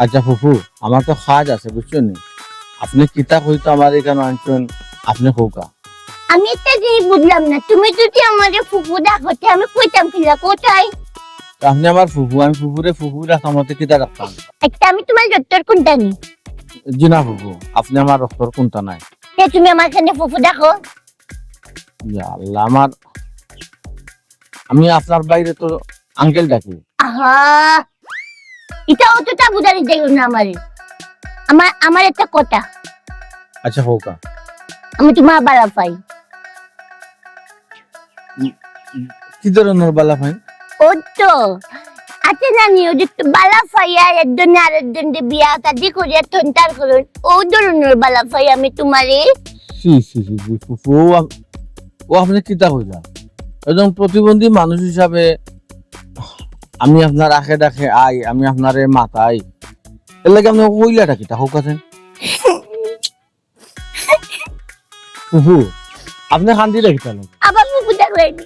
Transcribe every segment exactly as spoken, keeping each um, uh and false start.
আচ্ছা ফুফু, আমার তো কাজ আছে, বুঝছো নি? আপনে কিতা কইতো আমার ইখানো আনছইন, আপনে কউক্কা। আমি একটা জিনিস বুঝলাম না, তুমি যদি আমারে ফুফু ডাকো, তে আমি কইতাম কিলা, কোথায়? আপনে আমার ফুফু, আমি ফুফুরে ফুফু ডাকতাম, অতে কিতা ডাকতাম? একটা আমি তুমার রক্তর কুন্তা নি? জি না ফুফু, আপনে আমার রক্তর কুন্তা নায়। তে তুমি আমার কেনে ফুফু ডাকো? ইয়া আল্লাহ, আমার, আমি আপনার ভাইরে তো আঙ্কেল ডাকি। আহা, ইটা অতটা বুঝানি যাইও না আমারে। আমার, আমার একটা কথা। আচ্ছা, কউক্কা। আমি তুমার বালা পাই। উম, উম, কি ধরনর বালা পাই? ও তো, আছে না নি, ওই যে তো বালা পাইয়া একজনে আরেকজনরে বিয়া শাদি করিয়া সংসার করইন, ও ধরনর বালা পাই আমি তুমারে। ছি, ছি, ছি, ছি, ফুফু, ও আপ-, ও আপনে কিতা কইলা? একজন প্রতিবন্ধী মানুষ হিসাবে আমি আপনার আখে ডাকে আই, আমি আপনারে মাতাই। এর লাগি আপনে কইলাটা কিতা, কউক্কা চাইন? ফুফু, আপনে কান্দিরা কিতার লাগি? আবার ফুফু ডাকলায়নি।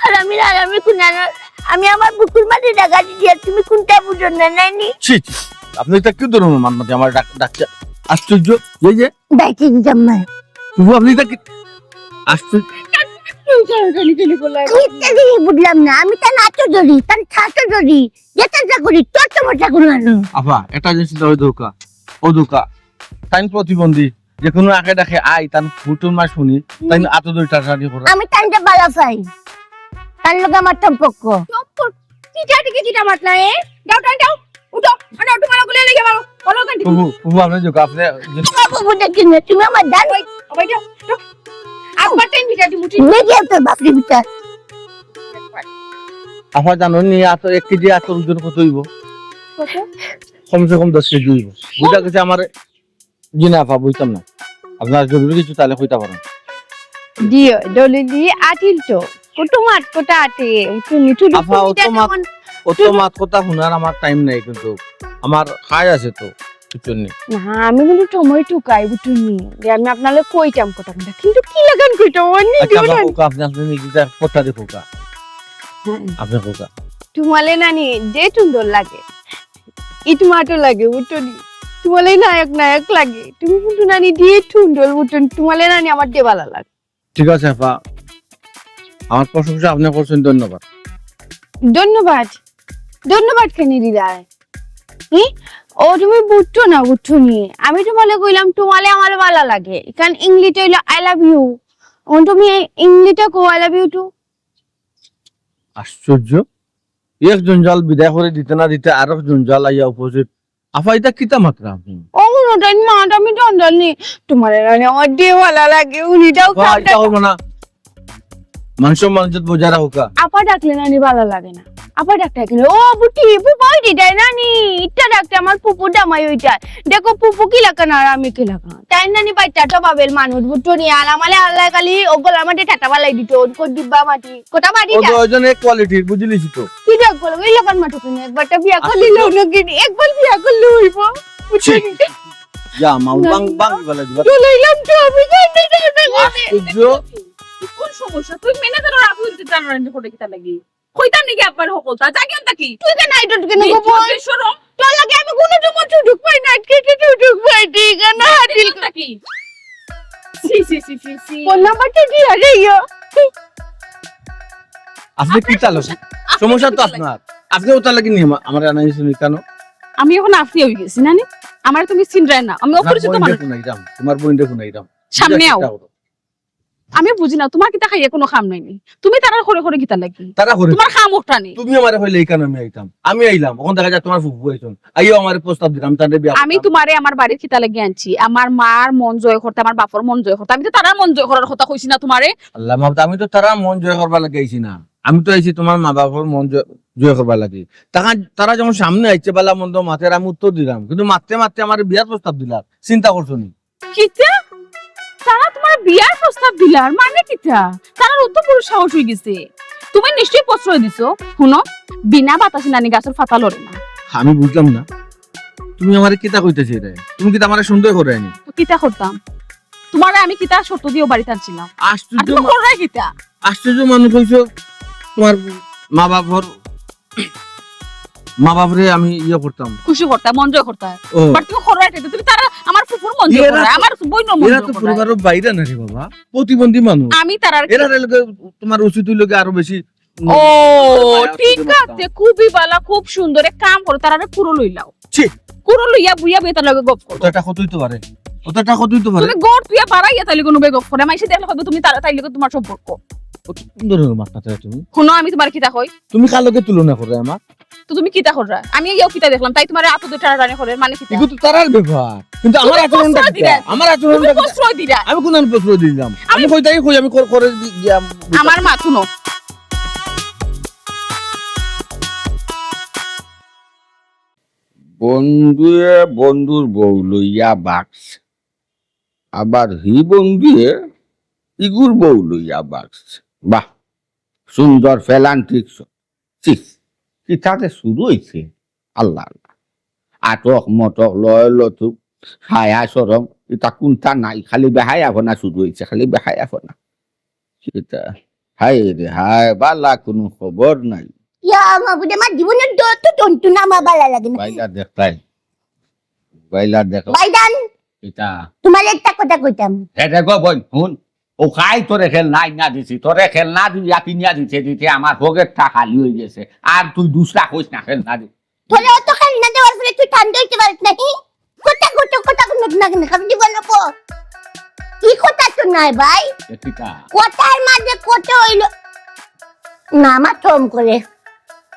আর আমি, আর আমি কুনানো, আমি আমার বুকুর মাঝে জাগা দিয়া, তুমি কুনটা বুঝো না, নানি? ছি, ছি, আপনে ইটা কি ধরনর মাত মাতি আমার ডাক-, ডাকছে? আশ্চর্য, এই যে। ডাকি দিতাম না। ফুফু, আপনে ইটা কি? আশ্চর্য। আমি ইটা জিনিস বুঝলাম না, আমি তান আতো ধরি, তান ছাতো ধরি, যেটা যা করি, তোর তো মজা করো না। আফা, একটা জিনিস চিন্তা করে দেখউক্কা, ও দেখউক্কা, তাইন প্রতিবন্ধী, যে কুনু আখে ডাকে আই, তান ফুটুর মাত হুনি, তাইন আতো ধরি টানাটানি করে। আমি তানরে বালা পাই, তান লগে আমার সম্পর্ক। সম্পর্ক? চিঠা টিকে চিঠা মাত না, এ? যাও, যাও, যাও, উঠো, আনো, তোমার ওগুলো লেগে বলো, বলো ওখান থেকে। ফুফু, ফুফু, আপনে যাউক্কা, আপনে আমার বাবু দেখি না, তুমি আমার জান। ওই, ওই যাও, যাও। আব্বার টাইম বিচার দিমু, ঠিক? দেখি তোর বাপরে বিচার। আফা জানো নি, আতো এক কেজি আতর ওজন কত অইবো? কত? কমসে কম দশ কেজি অইবো। বুঝা গেছে আমার জি না, আফা, বুঝতাম না। আপনার জরুরি কিছু তাইলে কইতা পারেন। জি, দলিলি আটিল তো। কত মাত, কত আটে। তুমি তো আফা, অত মাত, অত মাত কথা হুনার আমার টাইম নাই, কিন্তু আমার কাজ আছে তো, বুঝছইন নি? না, আমি কিন্তু সময় টুকাই, বুঝছইন নি? যে আমি আপনারে কইতাম কথা, কথা। কিন্তু কি লাগান কইতাম, আমার নিজেও আচ্ছা, আফা, জানি। কউক্কা, আপনে, আপনে নিজে কথা দেখউক্কা। হ্যাঁ। আপনে কউক্কা। তোমালে নানি, যে সুন্দর লাগে। ইট মাটো লাগে, উঠুনি। তোমালে নায়ক নায়ক লাগে। তুমি কিন্তু নানি দিয়ে ঠুন্ডল উঠুন। তোমালে নানি আমার দিয়ে ভালা লাগে। ঠিক আছে, আফা। আমার প্রশংসা আপনে করছইন, ধন্যবাদ। ধন্যবাদ? ধন্যবাদ কেনে দিলায়? ই? ও তুমি বুঝছো না, বুঝছো নি? আমি তোমালে কইলাম, তোমালে আমার ভালা লাগে। কারণ ইংলিশে অইলো, "I love you।" এখন তুমি ইংলিশে কও, "I love you too।" আশ্চর্য। এক জঞ্জাল বিদায় করি দিতে না দিতে আরক জঞ্জাল আইয়া উপস্থিত। আফা, ইতা কিতা মাতরা আপনে? ও, হুনো, তাই মাত আমি জঞ্জাল নি। তোমারে নানি আমার দিয়ে ভালা লাগে, উনি যাও আফা, ইতা করবো না। মান সম্মান ইজ্জত বজায় রাখউক্কা। আপা ডাকলে নানি ভালা লাগে না। আপা ডাকতে গেলে, ও বুটি, ফুফাই দিদায় নানি। ইটা ডাকতে আমার ফুফু দামাই অইতায়। দেখো ফুফু কি লাখান আর আমি কি লাখান। তাই নানি বাইচ্চা তো বাবেল মানুষ, বুঝছো নি? আর আমালে আল্লাহ খালি ও গলার মাঝে ঠাটা বালাই দিত, ওর কো দিব্বা মাটি। কথা বাড়ি ও যা। দুইজন এক কোয়ালিটির, বুঝলিস তো? কি দেখ বলো, এই লাখান মাটি তুমি একবারটা বিয়া করলে আচ্ছা, লও না কিনি? একবার বিয়া করলে অইবো। বুঝছো নি? যা, মাউ না, বাং, না। বাং, বলে দিবা। তো লইলাম তো আমি, জানি না, জানি না। আশ্চর্য। কোন সমস্যা? তুই মেনে ধরো, রাখো, তুই জানো না, করে কিতা লাগি? কইতাম নাকি আব্বার হকলতা? যা কিয়ন থাকি? তুই কেন আইডল কেন এই গো বল? চুপে সরো। তোর লাগে আমি কোনো সময় সুযোগ পাই না, আজকে একটু সুযোগ পাই, ঠিক আছে না? যা কিয়ন থাকি? সি, সি, সি, সি, সি। ফোন নাম্বারটা দিয়া রে ইয়ো। আপনে কিতা লাগি? সমস্যা তো আপনার। আপনে ওটা লাগি নি আমা-, আমার আনা হয়েছে নি কেন? আমি এখন আপনি হয়ে গেছি, না নি? আমার তুমি চিনরায় না। আমি তোমার অপরিচিত বইনরে মানুষ। ফোনাইরাম, তোমার বইনরে ফোনাইরাম। সামনে আও। চিন্তা করো। আমি বুঝি না, তোমার কিতা খাইয়া কোনো কাম নাই নি? তুমি তারার করে করে কিতা লাগি? তারা করে। তোমার কাম ওটা নেই। তুমি আমারে কইলে এই কারণে আমি আইতাম। আমি আইলাম, ওখান দেখা যায় তোমার ফুফু আইছন। আইও আমারে প্রস্তাব দিলাম, আমি তারে বিয়া আমি করতাম। তোমারে আমার বাড়ির কিতা লাগি আনছি? আমার মার মন জয় করতে, আমার বাপর মন জয় করতে। আমি তো তারার মন জয় করার কথা কইছি না তোমারে। আল্লাহ মাহবুদ, আমি তো তারার মন জয় করবার লাগি আইছি না। আমি তো আইছি তোমার মা বাপর মন জয়, জয় করবার লাগি। তারা, তারা যখন সামনে আইছে, বালা মন্দ মাতের, আমি উত্তর দিলাম। কিন্তু মাততে মাততে আমারে বিয়ার প্রস্তাব দিলা। চিন্তা করছো নি? কিতা? তারা তোমার বিয়ার প্রস্তাব দিলার মানে কিতা? তারার অত বড় সাহস হয়ে গেছে। তুমি নিশ্চয়ই প্রশ্রয় দিছো। হুনো, বিনা বাতাসে নানি গাছর পাতা লড়ে না। আমি বুঝলাম না, তুমি আমারে কিতা কইতাছো রে? তুমি কিতা আমারে সন্দেহ করো নি? তো কিতা করতাম? তোমারে আমি কিতা শর্ত দিয়াও বাড়িত আনছিলাম? আর আশ্চর্য তুমি মা- কররায় কিতা? আশ্চর্য মানুষ কইছো, তোমার মা বাপর মা বাপরে আমি ইয়ে করতাম। খুশি করতাম, মন জয় করতাম। ও। বাট তুমি কররায় কিতা? তুমি তারা আমার ফুফুর মন জয় এরা কররায়, তো- আমার বইনর মন এরা জয় তো কররায়। পরিবারর বাইরে না রে বাবা, প্রতিবন্ধী মানুষ। আমি তারার এরা রে লগে তোমার উচিত হইল কি আরো বেশি উম, ও, মায়া ঠিক করতে আছে, পারতাম। খুবই ভালা, খুব সুন্দর। এক কাম করো, তারারে কুড়ো লইলাও। ছি। কুড়ো লইয়া বুইয়া বেটার লগে গপ করো। ওটা কত হইতে পারে? ওটা কত হইতে পারে? তুমি গড় তুইয়া বাড়াইয়া তাইলে কোনো বেগপ করে। মাইসে দেখলে কইবো তুমি তারা তাইলে তোমার সম্পর্ক। কত সুন্দর হলো মাততায় তুমি। হুনো, আমি তোমার কিতা কই? তুমি কার লগে তুলনা কররায় আমার? তো তুমি কিতা কররায়? আমি ইয়াও কিতা দেখলাম, তাই তোমার আতো দুই টানাটানি করে, মানে কিতা? এগুলো তো তারার ব্যাপার, কিন্তু আমার তুমি আচরণটা প্রশ্রয় কিতা? দিরায়। আমার তুমি আচরণটা কিতা? প্রশ্রয় দিরায়। আমি কোন আমি প্রশ্রয় দিলাম? আমি আমি কইতাই কই, আমি কর-, করে দি-, দিয়া আমার মাত হুনো। বন্ধুয়ে বন্ধুর বউ লইয়া বাগছে, আবার হি বন্ধুয়ে ইগুর বউ লইয়া বাগছে। বাহ, সুন্দর ফেলান ঠিক। চিস, কিতাতে শুরু হইছে? আল্লাহ আল্লাহ। আটক মটক লয় লটুক, হায়া শরম, ইতা কুনটা নাই, খালি বেহায়াপনা শুরু হইছে, খালি বেহায়াপনা। কিতা? হায় রে হায়, বালা কুনু খবর নাই। ইয়া মাবুদে, আমার জীবনের যত যন্ত্রণা আমার বালা লাগে না। বাইলা দেখতাই। বাইলা দেখ। বাইদান। কিতা? তোমার একটা কথা কইতাম। হে দেখো বইন, হুন। ও খাই তোরে খেলনা আইনা দিছি, তোরে খেলনা দিয়া কিনিয়া দিতে দিতে আমার পকেটটা খালি হয়ে গেছে। আর তুই দুসরা কইস না খেলনা দি। তোরে অত খেলনা দেওয়ার পরে তুই ঠান্ডা হইতে পারিস নাকি? কথা, কথা, কথা, কোনো না, না, খাবি বলো পো। কি কথা তো নাই ভাই? এ কিতা? কথার মাঝে কথা হইল। না, আমার থম করে।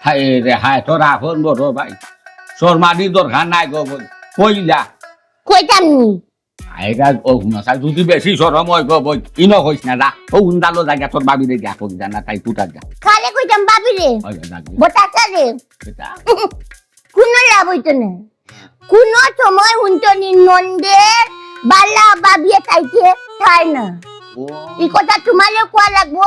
হায় রে হায়, তোর আপন বড় ভাই। শর্মানির দরকার নাই গো বইন। কইলা। কইতাম নি। আইরা ও হুনাসা, যদি বেশি শরম হয় গো বইন, ইনো কইস না, যা। ও উন্দালো জায়গা তোর ভাবিরে গিয়া কই জানা, তাই কুটা যা। কারে কইতাম ভাবিরে? ওই যা, যা, যা। বতা কারে? সেটা। কোনো লাভ হইতো না। কোনো সময় হুনতো নি নন্দের বালা ভাবিয়ে তাইতে তাই না। ও। এই কথা তোমারে কোয়া লাগবো।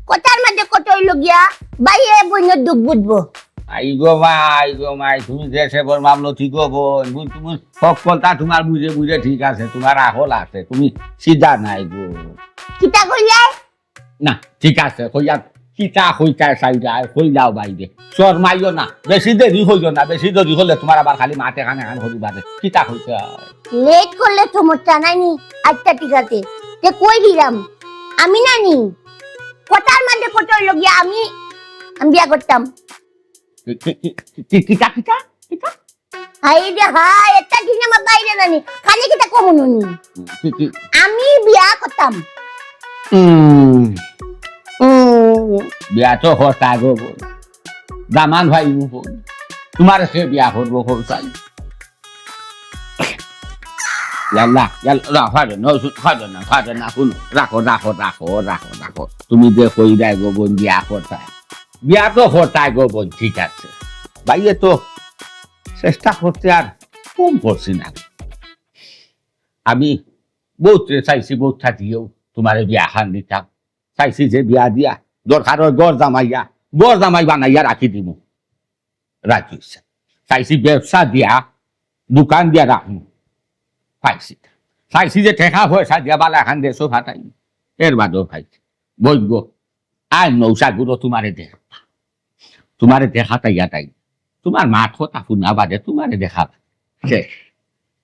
কথার মাঝে কত হইল গিয়া, ভাইয়ে বইনের দুখ বুঝবো। I go my, I go মাই, তুমি যে সে বড় মামলো ঠিক হবো, বুঝ-, তুমি সকলটা তোমার বুঝে বুঝে ঠিক আছে, তোমার আহল আছে, তুমি সিধা নাই গো। কিতা কইলে? না, ঠিক আছে, কইয়া কিতা কইতা চাইরা, কইলাও বাইরে। শর্মাইও না, বেশি দেরি হইও না, বেশি দেরি হলে তোমার আবার খালি মাতে কানে কান হরি বাদে। কিতা কইতা? লেট করলে সমস্যা নাই নি। আচ্ছা, ঠিক আছে। তে কই দিলাম? আমি না নি। কথার মাঝে কত হইল গিয়া আমি, আমি বিয়া করতাম। কি, কি, কি, কি, কিতা, কিতা, কিতা? হাই রে হাই, একটা দিন আমার বাইরে নানি, খালি কিতা কমুন উনি। কি, কি? আমি বিয়া করতাম। উম, উম, বিয়া তো হতা গো বল। দামান ভাই বল। তোমার সে বিয়া করবো হতাই। ইয়াল্লা, ইয়াল্লা, না, ফাটে না, ফাটে না, ফাটে না, হুনো, রাখো, রাখো, রাখো, রাখো, রাখো। তুমি যে কই দেয় গো বোন বিয়া করতায়। বিয়া তো হতায় গো বোন, ঠিক আছে। ভাইয়ে তো চেষ্টা করতে আর কম করছি না। আমি বউতরে চাইছি, বউত থাকিও তোমারে বিয়া খান দিতাম। চাইছি যে বিয়া দিয়া, দরকার হয় ঘর জামাইয়া, ঘর জামাই বানাইয়া রাখি দিমু। রাজি হইছে। চাইছি ব্যবসা দিয়া, দোকান দিয়া রাখমু। পাইছি। চাইছি যে টেকা পয়সা দিয়া বালা খান দেশো ফাটাই। এর বাদেও পাইছি। বইব। আয় নৌশা গুরু তোমারে দেখ। তোমারে দেখা তাইয়া তাই। তোমার মাত কথা হুনা বাদে তোমারে দেখা। শেষ।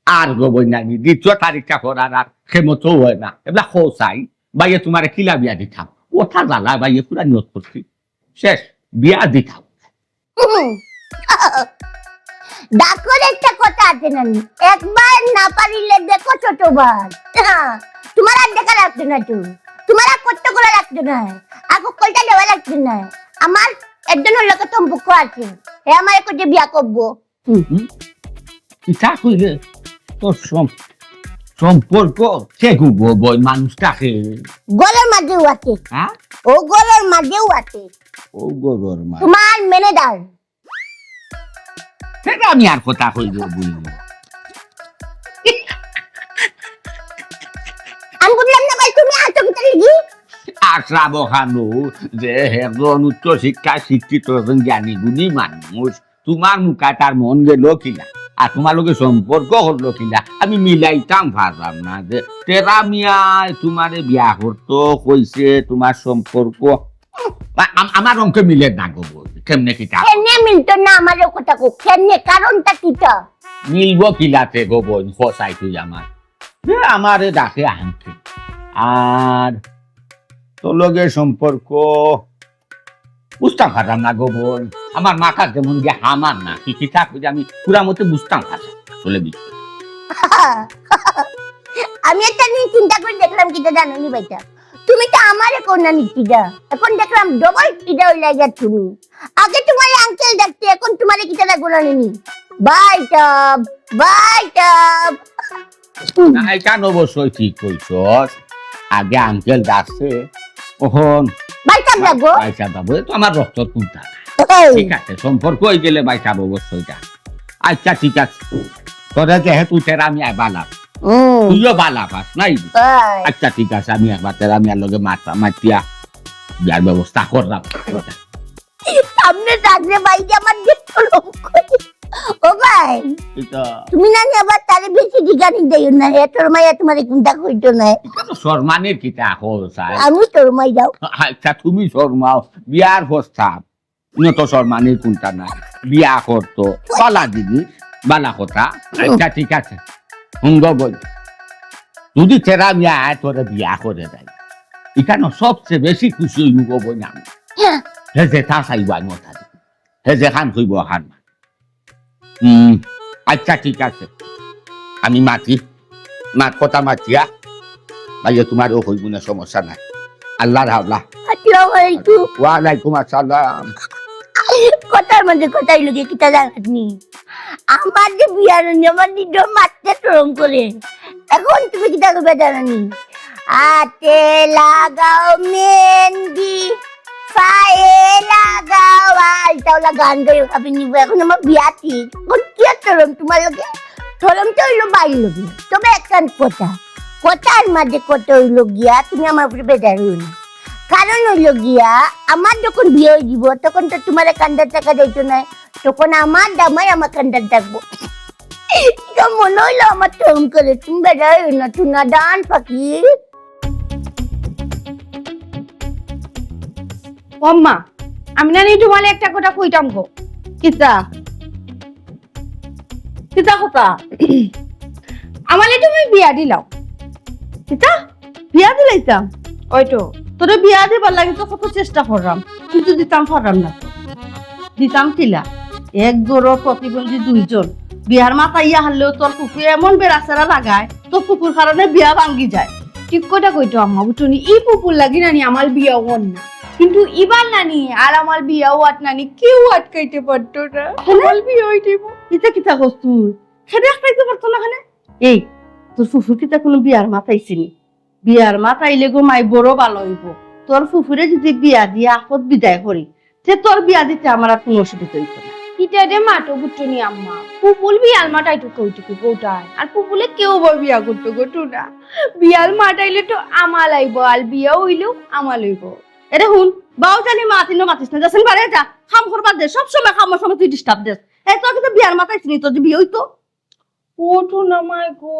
আর গো বই নানি, দ্বিতীয় তারিখটা করার আর ক্ষমতাও হয় না। এবলা খোঁচাই, ভাইয়ে তোমারে কিলা বিয়া দিতাম। ওটা জ্বালা ভাইয়ে পুরা নিয়ত করছি। শেষ, বিয়া দিতাম। হুম। ডাকর একটা কথা আছে নানি, একবার না পারিলে দেখো ছোট ভাই। হ্যাঁ, তোমার আর দেখা লাগতো না তো, তোমার আর কষ্ট করা লাগতো না, আর কলটা দেওয়া লাগতো না। আমার একজনের লোকের সম্পর্ক আছে, হে আমার একটা বিয়া করবো। হুম। হুম? ইতা কইলে তোর সম-, সম্পর্ক কে গুবো বই মানুষটাকে? ঘরর মাঝেও আছে। হ্যাঁ? ও ঘরর মাঝেও আছে। ও ঘরর মাঝে। তোমার ম্যানেজার। সেটা আমি আর কথা কইব বই। আমি বুঝলাম না ভাই, তুমি আছো কোথা থেকে? আশরাফ খানও যে একজন উচ্চ শিক্ষা শিক্ষিত, একজন জ্ঞানী গুণী মানুষ, তুমার মুখা তার মন গেল কিনা, আর তুমার লগে সম্পর্ক করলো কিনা, আমি মিলাইতাম পারলাম না। যে তেরা মিয়ায় তুমারে বিয়া করতো কইছে, তুমার সম্পর্ক আ-, আম-, আমার অঙ্কে মিলে না গো বইন, কেমনে কিতা? কেনে মিলতো না আমারে কথা কও, কেনে, কারণটা কিতা? মিলবো কিলাতে গো বইন, কও চাই তুই আমার। যে আমারে ডাকে আনতে। আর তোর লগে সম্পর্ক বুঝতাম পারলাম না গো বইন। আমার মাথা যেমন গিয়া হামার না, কি কিতা কই আমি পুরা মতে বুঝতাম পারলাম না। চলে বি। আমি একটা জিনিস চিন্তা করে দেখলাম, কিতা জানো নি বাইটা? তুমি তো আমারে কও না নি টিডা, এখন দেখলাম ডবল টিডা অইলা গিয়া তুমি। আগে তুমার আঙ্কেল ডাকতে, এখন তুমারে কিতা ডাকবো না নি? বাইটা, বাইটা। না, এটা অবশ্যই ঠিক কইছস। আগে আঙ্কেল ডাকছে, অখন বাইটা ডাকবো। বাইটা ডাকবো, এ তো আমার রক্তর কুন্তা। এই। ঠিক আছে, সম্পর্ক অই গেলে বাইটা অবশ্যই ডাক। আচ্ছা, ঠিক আছে। তোরে যেহেতু তেরা মিয়ায় বালা, হুম। তুইও বালা পাস, নাই? ওই। আচ্ছা, ঠিক আছে, আমি একবার তেরা মিয়ার লগে মাতা-, মাতিয়া বিয়ার ব্যবস্থা করলাম। সামনে থাকলে বাইরে আমার দেখতে লোক। ও ভাই, কিতা? তুমি না নি আবার তারে বেশি জিগানি দেইও না, হে তোর মাইয়া তুমারে কুন্তা কইতো না। এটা তো শরমানির কিতা হল, স্যার? আমি শরমাই যাও। আচ্ছা, তুমি শরমাও, বিয়ার প্রস্তাব। ইনো তো শরমানির কুন্তা নাই। বিয়া করতো। বালা দিদি, বালা কথা। আচ্ছা, ঠিক আছে। হুন গো বইন। যদি তেরা মিয়ায় তোরে বিয়া করে দেয়, ইখানো সবচেয়ে বেশি খুশি অইমু গো বইন আমি। হ্যাঁ। হে যেতা চাইবা আমি ওতা দিমু। হে যেখান কইবো অখান। হুম, আচ্ছা, ঠিক আছে। আমি মাতি, মাত কথা মাতিয়া, ভাইয়া, তুমারেও কইমু না, সমস্যা নাই। আল্লাহর হাওলা। আসসালামু আলাইকুম। ওয়ালাইকুম আসসালাম। কথার মাঝে কথা অইলো গিয়া, কিতা জানো নি? আমার যে বিয়ার নি, আমার নিজের মাততে শরম করে। এখন তুমি কিতা করবে জানো নি? আতে লাগাও মেহেন্দি, পায়ে লাগাও আলতা, ওলা গান গাইও, খাবি নিব। এখন আমার বিয়া ঠিক। এখন কি আর শরম তুমার লগে? শরম তো অইলো বাইর লগে। তবে একখান কথা, কথার মাঝে কথা অইলো গিয়া, তুমি আমার উপরে বেজার অইও না। কারণ অইলো গিয়া, আমার যখন বিয়া অই যিবো, তখন তো তুমারে কান্দাত থাকা যাইতো নায়, তখন আমার জামাই আমার কান্দাত থাকবো। ইটা মনে অইলো আমার শরম করে, তুমি বেজার অইও না, তুই নাদান পাখি। ও আম্মা, আমি না নি তুমারে একটা কথা কইতাম গো। কিতা? কিতা কথা? আমারে তুমি বিয়া দিলাও। কিতা? বিয়া দিলাইতাম? ওই তো। তোরে বিয়া দিবার লাগি তো কত চেষ্টা করলাম, কিন্তু দিতাম পারলাম না তো। দিতাম কিলা? এক ঘরর প্রতিবন্ধী দুইজন। বিয়ার মাত আইয়া হারলেও তোর ফুফু এমন বেড়াছেড়া লাগায়, তোর ফুফুর কারণে বিয়া ভাঙ্গি যায়। ঠিক কথা কইতো আম্মা, বুঝছো নি? ই ফুফুর লাগি নানি আমার বিয়া অর না। কিন্তু ইবার নানি আর আমার বিয়া অওয়াত নানি কেউ আটকাইতে পারতো না। কেনে? আমার বিয়া অই যাইবো। ইতা কিতা কস তুই? কেনে আটকাইতে পারতো না কেনে? এই, তোর ফুফুর কিতা কুনু বিয়ার মাত আইছে নি? বিয়ার মাত আইলে গো মাই বড় ভালা অইবো। তোর ফুফুরে যদি বিয়া দিয়া আপদ বিদায় করি, তে তোর বিয়া দিতে আমার আর কুনু অসুবিধা অইতো না। ইতা দে মাতো বুঝছো নি আম্মা, ফুফুল বিয়ার মাত আইতো কই থাকি কওতায়, আর ফুফুলে কেউ বা বিয়া করতো গো টুনা। বিয়ার মাত আইলে তো আমাল আইবো, আর বিয়া অইলেও আমাল অইবো। এরে হুন, বাউ জানি মাতিস না, মাতিস না, যাছেন বারে যা, কাম করবার দে, সব সময় কামর সময় তুই disturb দেস। এই তোর কিন্তু বিয়ার মাত আইছে নি, তোর যে বিয়া অইতো। ও টুনা মাই গো,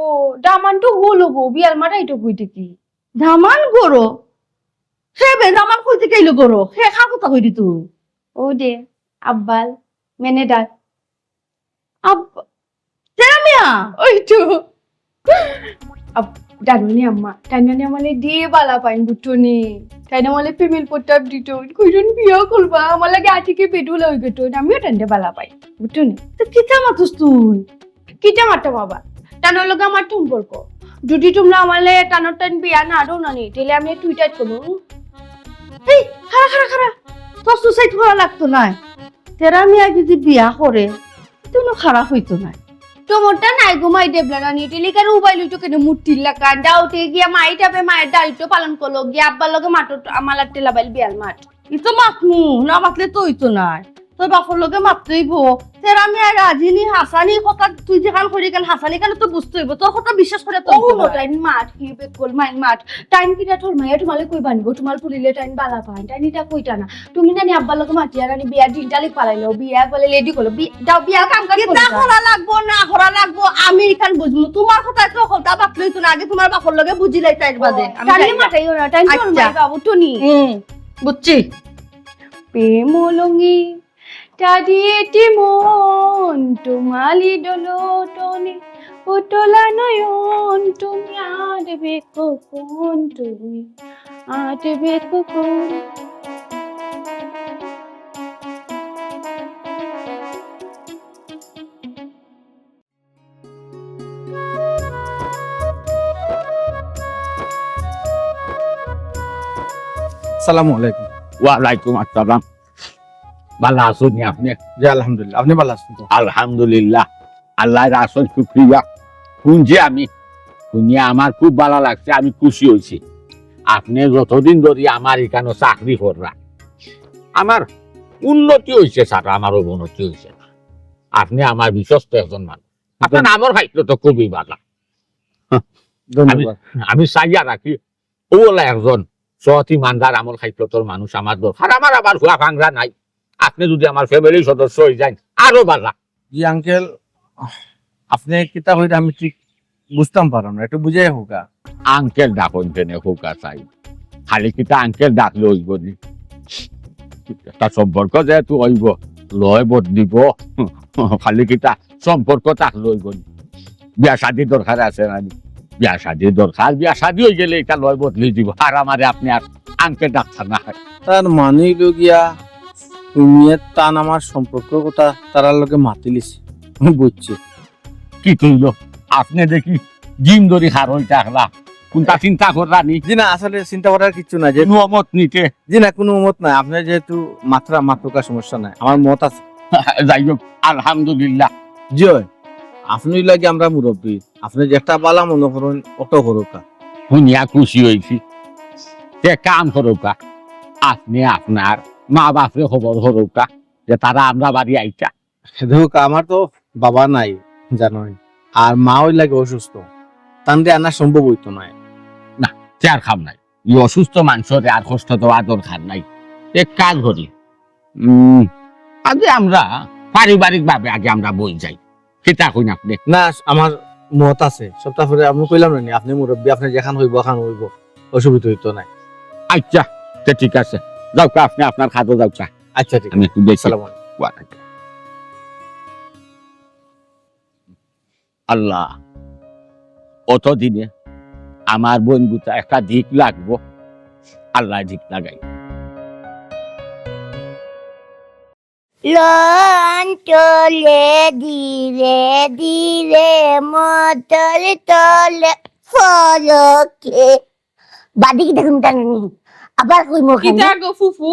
দামান তো গলো গো, বিয়ার মাত আইতো কই থাকি? দামান গরো? হে বে, দামান কই থাকি আইলো গরো? হে কার কথা কইলি তুই? ও দে, আব্বাল, ম্যানেজার। আব-, তেরা মিয়া? ওই তো। আব-, জানো নি আম্মা, তাইন নানি আমারে দে ভালা পাইন বুঝছো নি? তাইন আমারে প্রেমের প্রস্তাব দিতো, কইছইন বিয়া করবা, আমার লাগি আটিকে বেডুলা অই গেতো, আমিও তানরে ভালা পাই, বুঝছো নি? তো কিতা মাতস তুই? কিতা মাততাম আবার? তানর লগে আমার সম্পর্ক। যদি তুমরা আমারে তানর তাইন বিয়া না দেও না নি, তাইলে আমি তুই টাইট করমু। এই, খাড়া, খাড়া, খাড়া। তোর suicide করা লাগতো নায়। তেরা মিয়া যদি বিয়া করে, তে কুনু খারাপ অইতো নায়। তোমরটা নাই গো মাই দেবলা নানি, তাইলে কার উবাই লইতো কেনে মূর্তির লাখান? দাওতে গিয়া মাই যাবে, মায়ের দায়িত্ব পালন করলো, গিয়া আব্বার লগে মাতো, আমার লাগতে লাবাইল বিয়ার মাত। ই তো মাতমু, না মাতলে তো অইতো নায়। তোর বাপর লগে মাততে অইবো। তেরা মিয়া রাজি নি, হাসানি কথা তুই যেখান করি কেন, হাসানি কেন তো বুঝতে হইব, তোর কথা বিশ্বাস করে তো ও হইতো না। তাইন মাত কি বেকল মাইন মাত। তাইন কিতা তোর মাইয়া তোমালে কই বানিব, তোমার পুলিলে তাইন বালা পাইন, তাইন ইটা কইতা না। তুমি নানি আব্বার লগে মাতিয়া নানি বিয়ার দিন তারিখ পালাইলো, বিয়া বলে লেডি করলো, বি-, যাও বিয়ার কাম কাজ কিতা করো। করা লাগবো না করা লাগবো, আমি এখান বুঝমু। তোমার কথা তো কথা বাপ লইতো না, আগে তোমার বাপর লগে বুঝি লই তাইর বাদে। আমি তাইন যাই না। মাতাইও না, তাইন তোর আচ্ছা। মাই বাবু তো নি। হুম, বুঝছি। প্রেম লঙ্গি তাদিয়েটি মন তোমালি দলতনে উতলা নয়ন তুমি আদবে কখন তুমি আদবে কখন। আসসালামু আলাইকুম। ওয়ালাইকুম আসসালাম। ভালা আছইন নি আপনে? জি, আলহামদুলিল্লাহ। আপনে ভালা আছইন তো? আলহামদুলিল্লাহ, আল্লাহর আছইন শুকরিয়া। হুনছি আমি, হুনিয়া আমার খুব ভালা লাগছে, আমি খুশি অইছি। আপনে যতদিন ধরি আমার ইখানো চাকরি কররা, আমার উন্নতি অইছে ছাড়া আমার অবনতি অইছে না। আপনে আমার বিশ্বস্ত একজন মানুষ। আপনার আমল খাইছলত তো খুবই ভালা। আমি, ধন্যবাদ। আমি চাইয়া রাখি, অউ অলা একজন সৎ ইমানদার আমল খাইছলতর মানুষ আমার দরকার। আমার আবার হুয়া ফাংরা নাই। আপনে যুদি আমার ফ্যামিলির সদস্য অইযাইন, আরো ভালা। জি আঙ্কেল, আপনে কিতা কইরা আমি ঠিক বুঝতাম পারলাম না, একটু বুঝাইয়া কউক্কা। আঙ্কেল ডাকইন কেনে কউক্কা চাই? খালি কিতা আঙ্কেল ডাকলে অইবো নি? একটা সম্পর্ক যেহেতু অইবো, লয় বদলিবো। খালি কিতা সম্পর্ক থাকলে অইবো নি? বিয়া শাদি দরকার আছে না নি? বিয়া শাদি দরকার, বিয়া শাদি অইগেলে ইটা লয় বদলি দিবো। আর আমারে আপনে আর আঙ্কেল ডাকতা না। তার মানে অইলো গিয়া, তুমি আর তান আমার সম্পর্কর কথা তারার লগে মাতিলিছি। বুঝছি। কি কইলো? আপনে দেখি জিম ধরি খার অইতা একলা। কুনটা চিন্তা কররা নি? জি না, আসলে চিন্তা করার কিচ্ছু না, যে কুনু মত নিতে। জি না, কুনু মত নাই। আপনে যেহেতু মাতরা, মাতুক্কা, সমস্যা নাই, আমার মত আছে। যাই হোক, আলহামদুলিল্লাহ। জি অয়, আপনে অইলা গিয়া আমরার মুরব্বি, আপনে যেটা ভালা মনো করইন, অটা করউক্কা। হুনিয়া খুশি অইছি। তে কাম করউক্কা, আপনে আপনার মা বাপরে খবর করউক্কা যে তারা আমরার বাড়ি আইতা। দেখউক্কা, আমার তো বাবা নাই, জানইন, আর মা অইলা গি অসুস্থ, তানরে আনা সম্ভব অইতো নায়। না, তে আর কাম নাই। ই অসুস্থ মানষরে আর কষ্ট দেওয়া দরকার নাই। এক কাজ করি, উম, আগে আমরা পারিবারিক ভাবে আগে আমরা বই যাই। কিতা কইন আপনে? না, আমার মত আছে। সপ্তাহ পরে আমি কইলাম না নি, আপনে মুরব্বি, আপনে যেখান কইবা, অখান অইবো। অসুবিধা অইতো নায়। আচ্ছা, তে ঠিক আছে। যাউক্কা, আপনে আপনার কাজো যাউক্কা। আচ্ছা, ঠিক আছে। আমি একটু দেখি। আসসালামু আলাইকুম। ওয়ালাইকুম। আল্লাহ, অতদিনে আমার বইনগুতা একটা দিক লাগবো, আল্লায় দিক লাগাই। লন চলে ধীরে ধীরে মটর তলে ফলকে। বাদি কিতা কইতাম জানো নি? আবার কইমু অখান। কিতা গো ফুফু?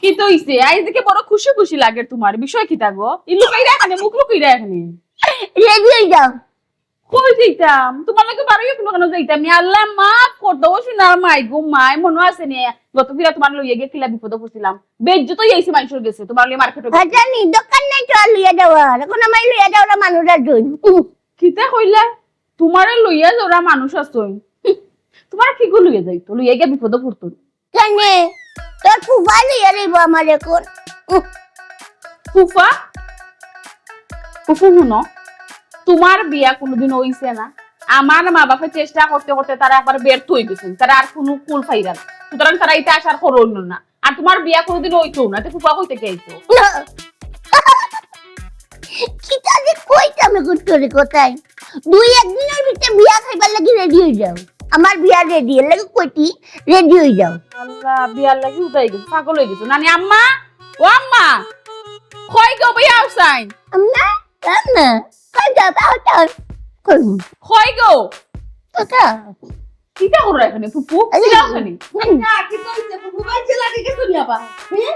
কিতা অইছে? আইজ দেখি বড় খুশি খুশি লাগের তোমার। বিষয় কিতা গো? ই লুকাইরা কেনে, মুখ লুকাইরা কেনে। রেডি অই যাও। কই যাইতাম? তোমার লগে বারইয়া কুনু কানো যাইতাম নি? আল্লাহ মাফ করতো, ও সোনার মাই গো মাই, মনো আছে নি? গত ফিরা তোমার লইয়া গিয়া কিলা বিপদো পড়ছিলাম। বেইজ্জত অইয়া আইছি মানষর গেছে, তোমার লইয়া মার্কেটো গেছি। আচ্ছা, নি দোকান নাই তো আর লইয়া যাওয়ার। অখন আমারে লইয়া যাওরা মানুষ আর দুই। উহ। কিতা কইলা? তোমারে লইয়া যাওরা মানুষ আছইন। তোমারে কিগু লইয়া যাইতো? লইয়া গিয়া বিপদো পড়তো। কেনে? তোর ফুফা লইয়া লইবো আমারে অখন। উহ। ফুফা? ফুফু হুনো, তোমার বিয়া কুনুদিন অইছে না। আমার মা বাপে চেষ্টা করতে করতে তারা একবার ব্যর্থ অইগেছইন। তারা আর কুনু কুল পাইরা না। সুতরাং তারা ইতা আশা করইন না। আর তোমার বিয়া কুনুদিন অইতো না। তে ফুফা কই থাকি আইতো? না। কিতা যে কইতাম অখন তোরে কথায়। দুই এক দিনর ভিতরে বিয়া খাইবার লাগি রেডি অই যাও। আমার বিয়া রেডি, এর লাগি কইতি রেডি অই যাও। আল্লাহ, বিয়ার লাগি উদাই গেছে, পাগল অই গেছে। নানি আম্মা, ও আম্মা, কই গো বিয়া হুসাইন? আম্মা, আম্মা, কই গো, বাবা, কই? কই গো? কোথা? কিতা করো এখানে, ফুফু? আরে, কিতা ওখানে? না। না, কিতা অইছে, ফুফু? বাইরে লাগি গেছো নি আবার? হুম?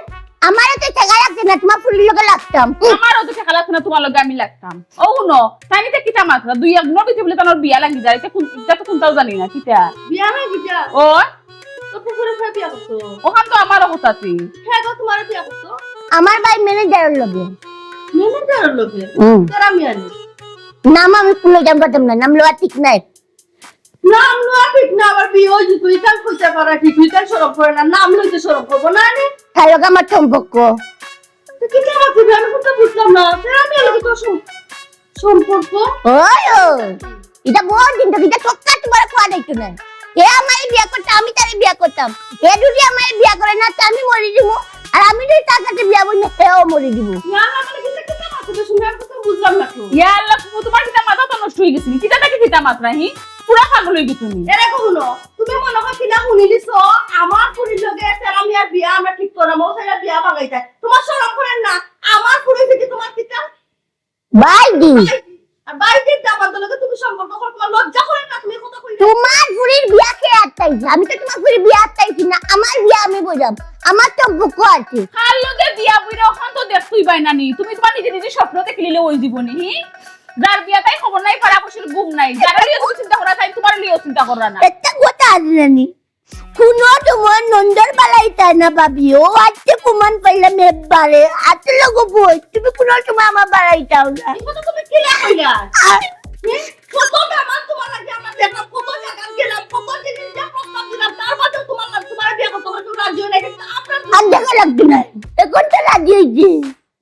আমারও তো ঠেকা লাগছে না, তোমার ফুলির লগে লাগতাম। আমারও তো ঠেকা লাগছে না, তোমার লগে আমি লাগতাম। ও হুনো, তাইন ইতা কিতা মাতরা? দুই এক দিনর ভিতরে বুলে তানর বিয়া লাগি যায়, ইতা কুন-, ইতা তো কুনতাও জানি না, কিতা? বিয়া লাগি যায়? ও? তো ফুফুরে কে বিয়া করতো? অখান তো আমারও কথা আছে। হে গো, তোমারে বিয়া করতো? আমার ভাই ম্যানেজারর লগে। ম্যানেজারর লগে? হুম। তোরা আমি আনি। নাম আমি কুনো জানতাম না, নাম লওয়া ঠিক নায়। নাম লওয়া ঠিক না, আবার বিয়া অইছে, তুই তার কইতে পারা ঠিক, তুই তার শরম করে না, নাম লইতে শরম করবো না রে। তার লগে আমার সম্পর্ক। তুই কিতা মাতিবি? আমি তো বুঝলাম না। তোরা আমি আনি তোর সম-, সম্পর্ক? ওই, ওই। ইটা বউত দিন থাকি, ইটা সবটা তুমারে কওয়া যাইতো না। হে আমারে বিয়া করতো, আমি তারে বিয়া করতাম। হে যদি আমারে বিয়া করে না, তে আমি মরি যিমু। আর আমি যদি তার কাছে বিয়া বই না, হেও মরি যিবো। না, না, মানে, কিতা, কিতা মাতছো? আমি তো বুঝলাম না তো। ইয়া আল্লাহ, তুমি, তুমার কিতা মাথা তো নষ্ট অই গেছে নি? কিতা থাকি কিতা মাতরায়, হি? পুরা পাগল অই গেছো নি? এরে কও হুনো, তুমি মনে হয় কিনা হুনি দিছো, আমার ফুরির লগে তেরা মিয়ার বিয়া আমরা ঠিক করাম, ও ছেলে বিয়া ভাগাইতায়। তুমার শরম করে না? আমার ফুরি থাকি তুমার কিতা? বাইজি। বাইজি। আর বাইজির দামান্দর লগে তুমি সম্পর্ক করো, তুমার লজ্জা করে না? তুমি কথা কইলে। তুমার ফুরির বিয়া কে আটকাইছে? আমি তো তুমার ফুরির বিয়া আটকাইছি না, আমার বিয়া আমি বইলাম, আমার সম্পর্ক আছে। কার লগে বিয়া বইরা অখান তো দেখছই বায় নানি, তুমি তুমার নিজে নিজে স্বপ্ন দেখলিলে অই যিবো নি, হি? যার বিয়া তাই খবর নাই, পাড়া পড়শির ঘুম নাই, যার লিয়ে তুমি চিন্তা কররায়, তাই তুমার লিয়েও চিন্তা কররা না। একটা কথা আছে নানি, কুনো সময় নন্দর বাড়াই চায় না ভাবি, ও আজকে প্রমাণ পাইলাম একবারে, আতে লগো বই, তুমি কুনো সময় আমার বাড়াই চাও না। এই কথা তুমি কিলা কইলা? আর হে? কত মেহমান তুমার লাগি আমরা দেখলাম, কত জাগাত গেলাম, কত জিনিস দিয়া প্রস্তাব দিলাম, তার বাদেও তুমার লাগ-, তুমার বিয়া করতে হবে, তুমি রাজি অইলে কিন্তু আমরা আর দেখা লাগতো না, এখন তো রাজি অইছি।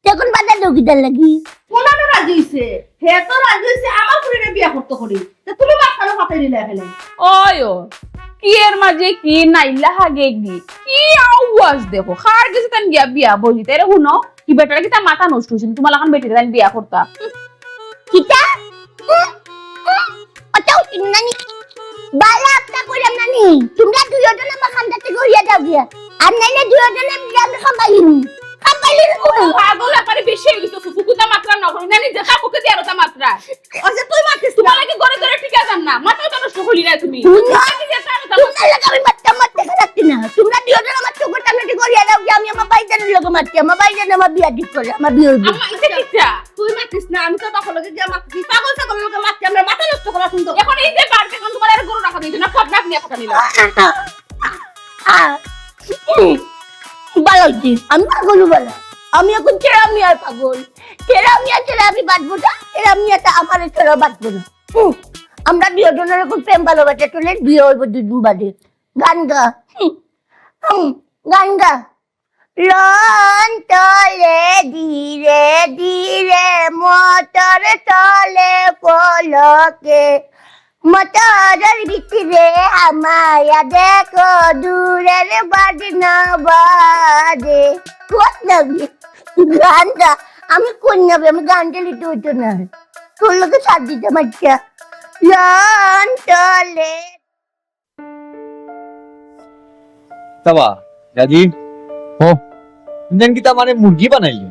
তে এখন বাধা দেও কিতার লাগি? কুনানো রাজি অইছে? হে তো রাজি অইছে আমার ফুরিরে বিয়া করতো করি। তে তুমি মাঝখানো ফাতাই দিলায় কেনে? ওই ও, কি এর মাঝে কি নাইলা হাগে গি? কি আওয়াজ দেখো? কার গেছে তাইন গিয়া বিয়া বইছি? তাইরে হুনো, কি বেটার কিতা মাথা নষ্ট অইছে নি? তুমার লাখান বেটিরে তাইন বিয়া করতা। কিতা? উম, উম, অত উচিত নানি। বালা একটা কইলাম নানি। তুমরা দুইওজন আমার খান্দা থাকি উড়িয়া যাও গিয়া। আর নাইলে দুইওজনে মিলে আমি খাম্বাইলিমু। খাম্বাইলিমু। পাগল একবারে বেশি অই গেছে, ফুফু, কুতা মাতরায় না করি। নানি যেতা মুখে দিয়া অতা মাতরায়। ওই যে তুই মাতিস না। তুমার লাগি ঘরে ঘরে টিকা যার না। মাথা তো নষ্ট করি না তুমি। তুমরা, তুমার লাগি আমি মাততাম, মাততে খারাপ না। তুমরা দুইওজন আমার চোখর সামনে থাকি উড়িয়া যাও গিয়া, আমি আমার ভাইজানর লগে মাতছি। আমার ভাইজানে আমার বিয়া ঠিক করে, আমার বিয়া অইবো। আম্মা, ইটা কিতা? তুই মাতিস না, আমি তো তখন লগে গিয়া মাতছি, পাগল ছাগলর লগে মাতছি, আমরা মাথা নষ্ট করা শুনতো। এখন এই যে বাড়িতে এখন তুমার আর গরু রাখা দিত না, সব রাখ নিয়ে কথা নিল। বালা অইছে, আমি পাগল বালা। আমি এখন তেরা মিয়ার পাগল। তেরা মিয়া তেরা আমি বাঁচবো না, তেরা মিয়া তা আমার তেরা বাঁচবো না। হুম, আমরা দুইওজনর এখন প্রেম ভালোবাসা চলে, বিয়া অইবো দুই দিন বাদে। গান গা। হুম, হুম, গান গা। লন চলে ধীরে ধীরে, মোটর চলে পলকে। মোটরের ভিতরে হামাইয়া দেখো, দূরের বাজনা বাজে। কোন নামে? গানটা আমি কোন নামে? আমি গান গেলে তো হইতো না। তোর লগে সাথ দিতে পারছি না। লন চলে। কিতাবা, দাদি? ও। ইনতান কিতা মানে মুরগি বানাইলে?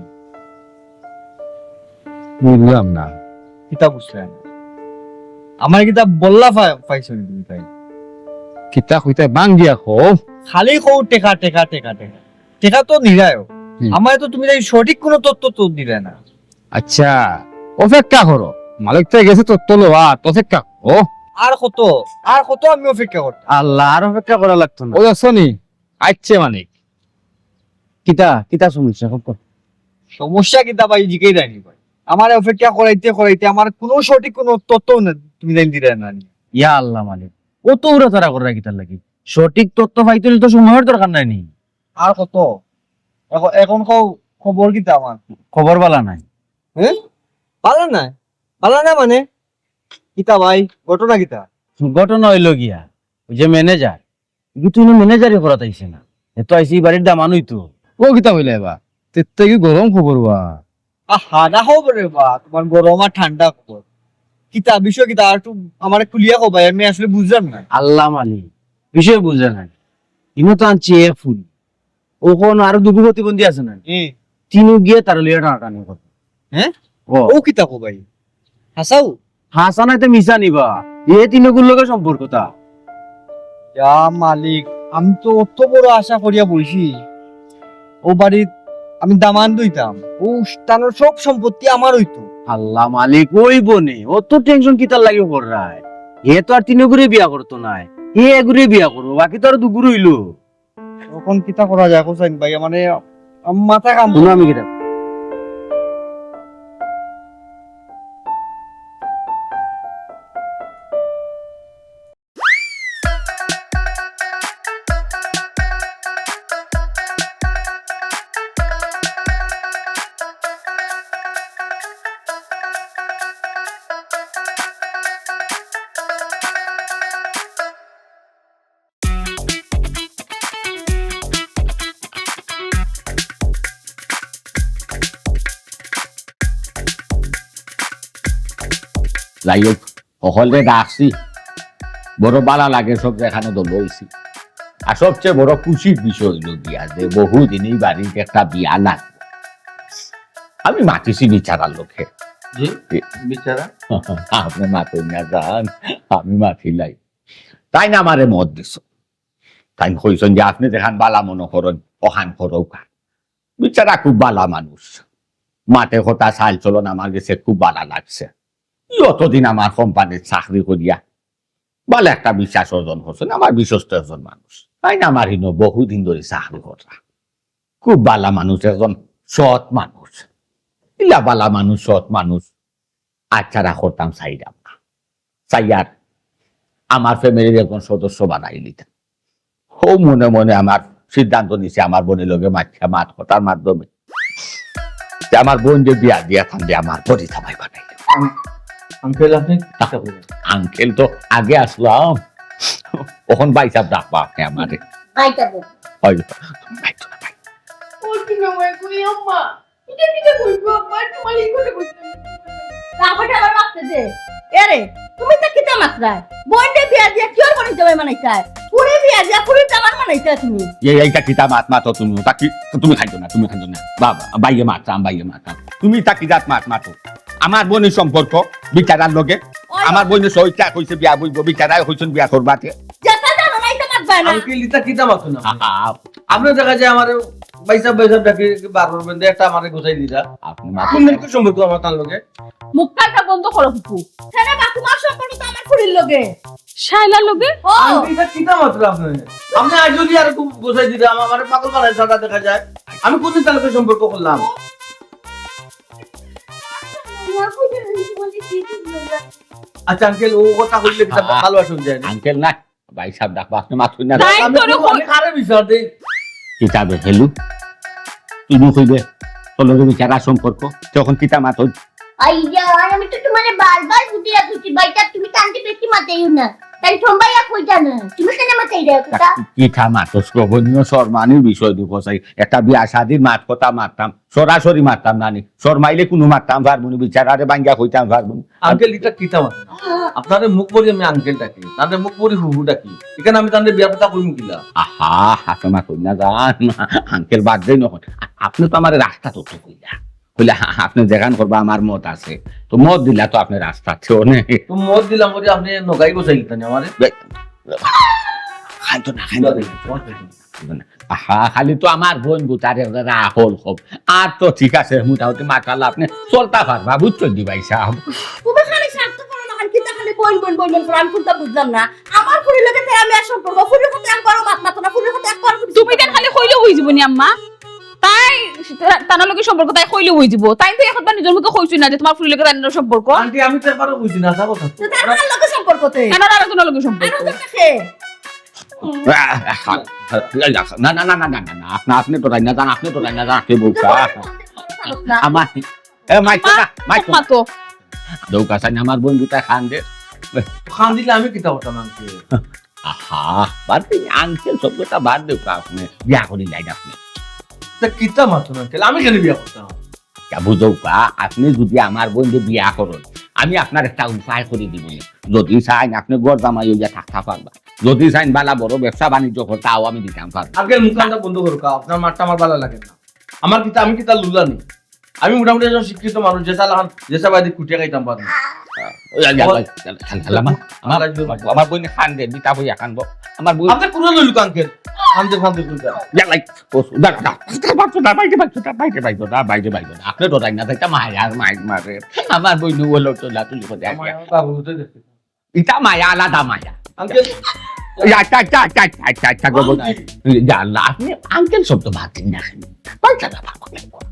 বুঝলাম না। কিতা বুঝলায় না? আমারে কিতা বল্লা পাই-, পাইছো নি তুমি তাই? কিতা কইতায় বাঙ্গিয়া কও। খালি কও টেকা, টেকা, টেকা, টেকা। টেকা তো নিরায়। হুম। আমারে তো তুমি তাই সঠিক কুনু তথ্য তো দিলায় না। আচ্ছা, অপেক্ষা করো। মালিক তো গেছে তথ্য লওয়াত, অপেক্ষা করো। আর কত, আর কত আমি অপেক্ষা করতাম? আল্লাহ, আর অপেক্ষা করা লাগতো না। ও দেখছো নি? আইছে মালিক। কিতা, কিতা সমস্যা? কও, কও। সমস্যা কিতা ভাই, জিকাইরায় নি ভাই? আমারে অপেক্ষা করাইতে করাইতে আমার কুনু সঠিক কুনু তথ্য না, তুমি জানি দিরায় না নি। ইয়া আল্লাহ মালিক, অত উড়াতাড়া কররায় কিতার লাগি? সঠিক তথ্য পাইতে অইলে তো সময়র দরকার নাই নি? আর কত? এখন, এখন কও, খবর কিতা আমার? খবর বালা নাই। হ্যাঁ? বালা নাই? বালা নাই মানে? কিতা ভাই, ঘটনা কিতা? ঘটনা অইলো গিয়া, ওই যে ম্যানেজার, ইগু তো ইনো ম্যানেজারি করাত আইছে না। হে তো আইছে ই বাড়ির দামান অইতো। ও কিতা কইলা এবা? তেত্তে কি গরম খবর বা? আহা, না খবর রে বা, তুমার গরম আর ঠান্ডা খবর। কিতা বিষয় কিতা? আর একটু আমারে খুলিয়া কও ভাই, আমি আসলে বুঝলাম না। আল্লাহ মালিক, বিষয় বুঝলা না। ইনো তো আনছি এক ফুরি। অখন আরো দুগু প্রতিবন্ধী আছে না? হুম। তিনও গিয়া তারে লইয়া টানাটানি করে। হ্যাঁ? ও। ও কিতা কও ভাই? হাছাউ? হাছা নায় তে মিছা নি বা। এ তিনগুর লগে সম্পর্ক তা। ইয়া মালিক, আমি তো অত বড় আশা করিয়া বইছি। ও বাড়িত আমি দামান অইতাম। ও স্থানর সব সম্পত্তি আমার অইতো। আল্লাহ মালিক, অইবো নে। অত tension কিতার লাগি কররায়? হে তো আর তিনগুরে বিয়া করতো নায়। হে এগুরে বিয়া করবো, বাকি তো আর দুগু রইলো। অখন কিতা করা যায়, হোসেন ভাই? মানে, আম-, মাথা কাম হুনো আমি কিতা। যাই হোক, হকলরে ডাকছি, বড় বালা লাগে, সব যেখানো দল অইছি। আর সবচেয়ে বড় খুশির বিষয় অইলো গিয়া যে বহুদিন এই বাড়িত একটা বিয়া লাগবো। আমি মাতিছি বিচারার লোকে। জি, বিচারা? আপনে মাতইন না যান, আমি মাতিলাই। তাইন আমারে মত দিছইন। তাইন কইছইন যে আপনে যেখান বালা মনো করইন, অখান করউক্কা। বিচারা খুব বালা মানুষ। মাতে কথা, চাইল চলন আমার গেছে খুব বালা লাগছে। ই অতদিন আমার কোম্পানিত চাকরি করিয়া বালা একটা বিশ্বাস অর্জন করছইন, আমার বিশ্বস্ত একজন মানুষ। তাইন আমার হিনো বহুদিন ধরি চাকরি কররা। খুব বালা মানুষ, একজন সৎ মানুষ। ইলা বালা মানুষ, সৎ মানুষ, আচ্ছা, রাখতাম চাইরাম না। চাইয়ার আমার ফ্যামিলির একজন সদস্য বানাই নিতাম। হউ মনে মনে আমার সিদ্ধান্ত নিছি, আমার বইনর লগে মাতিয়া মাত কথার মাধ্যমে যে আমার বইনরে বিয়া দিয়া তানরে আমার বড়ি জামাই বানাই। আম-, আঙ্কেল, আপনি কিতা কইরা? আঙ্কেল তো আগে আছলাম, অখন ভাইসাব ডাকবা আপনে আমারে। ভাইসাব। ওই, ভাই তো না, ভাই। ওই কি না, ওই কই আম্মা? ইটা কিতা কইছো আব্বা? তোমার এই কথা কইছো। তারপরে আবার মাততে দে। এরে, তুমি ইতা কিতা মাতরায়? বইনরে বিয়া দিয়া কিওর বড়ি জামাই বানাইতায়? ফুড়ি বিয়া দিয়া ফুড়ির জামাই বানাইতায় তুমি। এই, এইটা কিতা মাত মাতো তুমি? তা কি, তুমি খাইছো না, তুমি খাইছো না। বাবা, বাইয়ে মাততাম, বাইয়ে মাততাম। তুমি ইতা কি জাত মাত মাতো? আমার বইনর সম্পর্ক বিচারার লগে। ওই আমার বইনে সইটা কইছে বিয়া বইব, বিচারায় কইছইন বিয়া করবা তে। যেটা জানো না, ইটা মাতবায় না। আঙ্কেল, ইতা কিতা মাতো না? আহা। আপনে দেখা যায় আমারে ভাইসাব, ভাইসাব ডাকি বারবার বেন্দে একটা আমারে গুছাই দিরা। আপনে মাতো কোন না। দিন কি সম্পর্ক আমার তার লগে? মুখটা বন্ধ করো, ফুফু। হ্যাঁ রে বা, তোমার সম্পর্ক তো আমার ফুড়ির লগে। শাইলার লগে? ও। আঙ্কেল, ইতা কিতা মাতো আপনে? আপনে আজ যদি আর খুব গুছাই দিরা, আমার, আমারে পাগল বানাই ছাড়া দেখা যায়। আমি কোন দিন তার লগে সম্পর্ক করলাম? আচ্ছা, আঙ্কেল, ও কথা কইলে কিতা আহা। ভালোবাসা যায় না? আঙ্কেল না, ভাইসাব ডাকবা, আপনে মাতইন না। তাই আমি তোরে তো, কই- আমি কারে বিচার দেই? কিতা বে, হেলু? তুমি কইবে, তোর লগে বিচারা সম্পর্ক, তখন কিতা মাতইন? আইয়া, আমি তো তোমারে বারবার বুঝিয়া দিছি, ভাইসাব, তুমি তানরে বেশি মাতাইও না। তাই থমবাইয়া কই জানো? তুমি কেনে মাতাইরায় কথা? কিতা মাতস গো, বইন, শরমানির বিষয় দেখো চাই। একটা বিয়া শাদির মাত কথা মাততাম, সরাসরি মাততাম না নি। শরমাইলে কুনু মাততাম পারমু নি, বিচারারে ভাঙ্গিয়া কইতাম পারমু নি। আঙ্কেল, ইটা কিতা মাত? আপনারে মুখ ভরি আমি আঙ্কেল ডাকি, তানরে মুখ ভরি ফুফু ডাকি। ইখান আমি তানরে বিয়ার কথা কইমু কিলা? আহা, হাসনা কই না জান, আঙ্কেল বাদ দেই নখন। আপনে তো আমারে রাস্তাত তো কইলা। কইলা, "হা, হা, আপনে যেখান করবা আমার মত আছে।" তো মত দিলা তো আপনে রাস্তাত, তো নে। তো মত দিলাম, ওরে আপনে নগাই গোছাই দিতেন আমারে। বে-, খাইতো না, খাইতো না। আহা, খালি তো আমার বইন গুতারে ওরা আহল খুব। আর তো ঠিক আছে, মোটামুটি মাশাআল্লাহ, আপনে চলতা পারবা, বুঝছইন দি ভাইসাব? তুমি খালি স্বার্থ করো না, আর কিতা খালি বইন, বইন, বইন, বইন করো, আমি কোনটা বুঝলাম না। আমার ফুড়ির লগে তেরা মিয়ার সম্পর্ক, ফুড়ির কথা একবারও মাত মাতো না, ফুড়ির কথা একবারও কিছু তুমি তান খালি কইলে অই যিবো নি আম্মা? তাই তা-, তানর লগে সম্পর্ক তাই কইলে অই যিবো। তাই তো একবার নিজর মুখে কইছইন না যে তোমার ফুড়ির লগে তানর সম্পর্ক। আন্টি, আমি তো একবারও কইছি না, হাছা কথা। তো তার কার লগে সম্পর্ক তে? তানর আরো জনর লগে সম্পর্ক। আরো তো থাকে। না, না, না, না, না, না, আপনে, আপনে তো তাই না জান, আপনে তো তাই না জান, আপনে বউকা। না। আমার, এ, মাইতো না, মাইতো না। মাতো। দৌকা চাই না, আমার বইন গুতায় কান্দে। কান্দিলে আমি কিতা করতাম আনতে? আহা, বাদ দে, আঙ্কেল শব্দটা বাদ দেউক্কা আপনে। বিয়া করিলাইন আপনে। তা কিতা মাতইন আঙ্কেল? আমি কেনে বিয়া করতাম? ইতা বুঝউক্কা, আপনে যুদি আমার বইনরে বিয়া করইন, আমি আপনারে একটা উপায় করি দিমু। যুদি চাইন, আপনে ঘর জামাই অইয়া থাকতা পারবা। যুদি চাইন, বালা বড় ব্যবসা বাণিজ্য করতা, তাও আমি দিতাম পারমু। আঙ্কেল, মুখ কান্দা বন্ধ করউক্কা, আপনার মাতটা আমার বালা লাগে না। আমার কিতা, আমি কিতা লুলা নি? আমি মোটামুটি একজন শিক্ষিত মানুষ, যেছা লাখান, যেছা বায়দি খুটিয়া খাইতাম পারি। ইয়াল্লা, ইয়াল্লা, ইয়াল্লা, ইয়াল্লা, আমার, আমার, আমার বইনে কান্দে, বিতা বইয়া কান্দবো। আমার বইন আপনে কুনো লইলুক আঙ্কেল, কান্দে, কান্দে, কান্দে। ইয়াল্লা, ও, দাঁড়া, দাঁড়া, বাইরে বাইছো না, বাইরে বাইছো না, বাইরে বাইছো না। আপনে ডরাইন না, ইতা মায়ার মাইর মারে। আমার বইনে অলা তুলা তুলি করে। আমার বাবু তো দেখতে। ইতা মায়া, আলাদা মায়া। আঙ্কেল। এই, আচ্ছা, আচ্ছা, আচ্ছা, আচ্ছা, আচ্ছা, আচ্ছা, গো, আঙ্কেল। ইয়াল্লা, আপনে আঙ্কেল শব্দ বাদ দেইন না। পয়সা না পাবো না।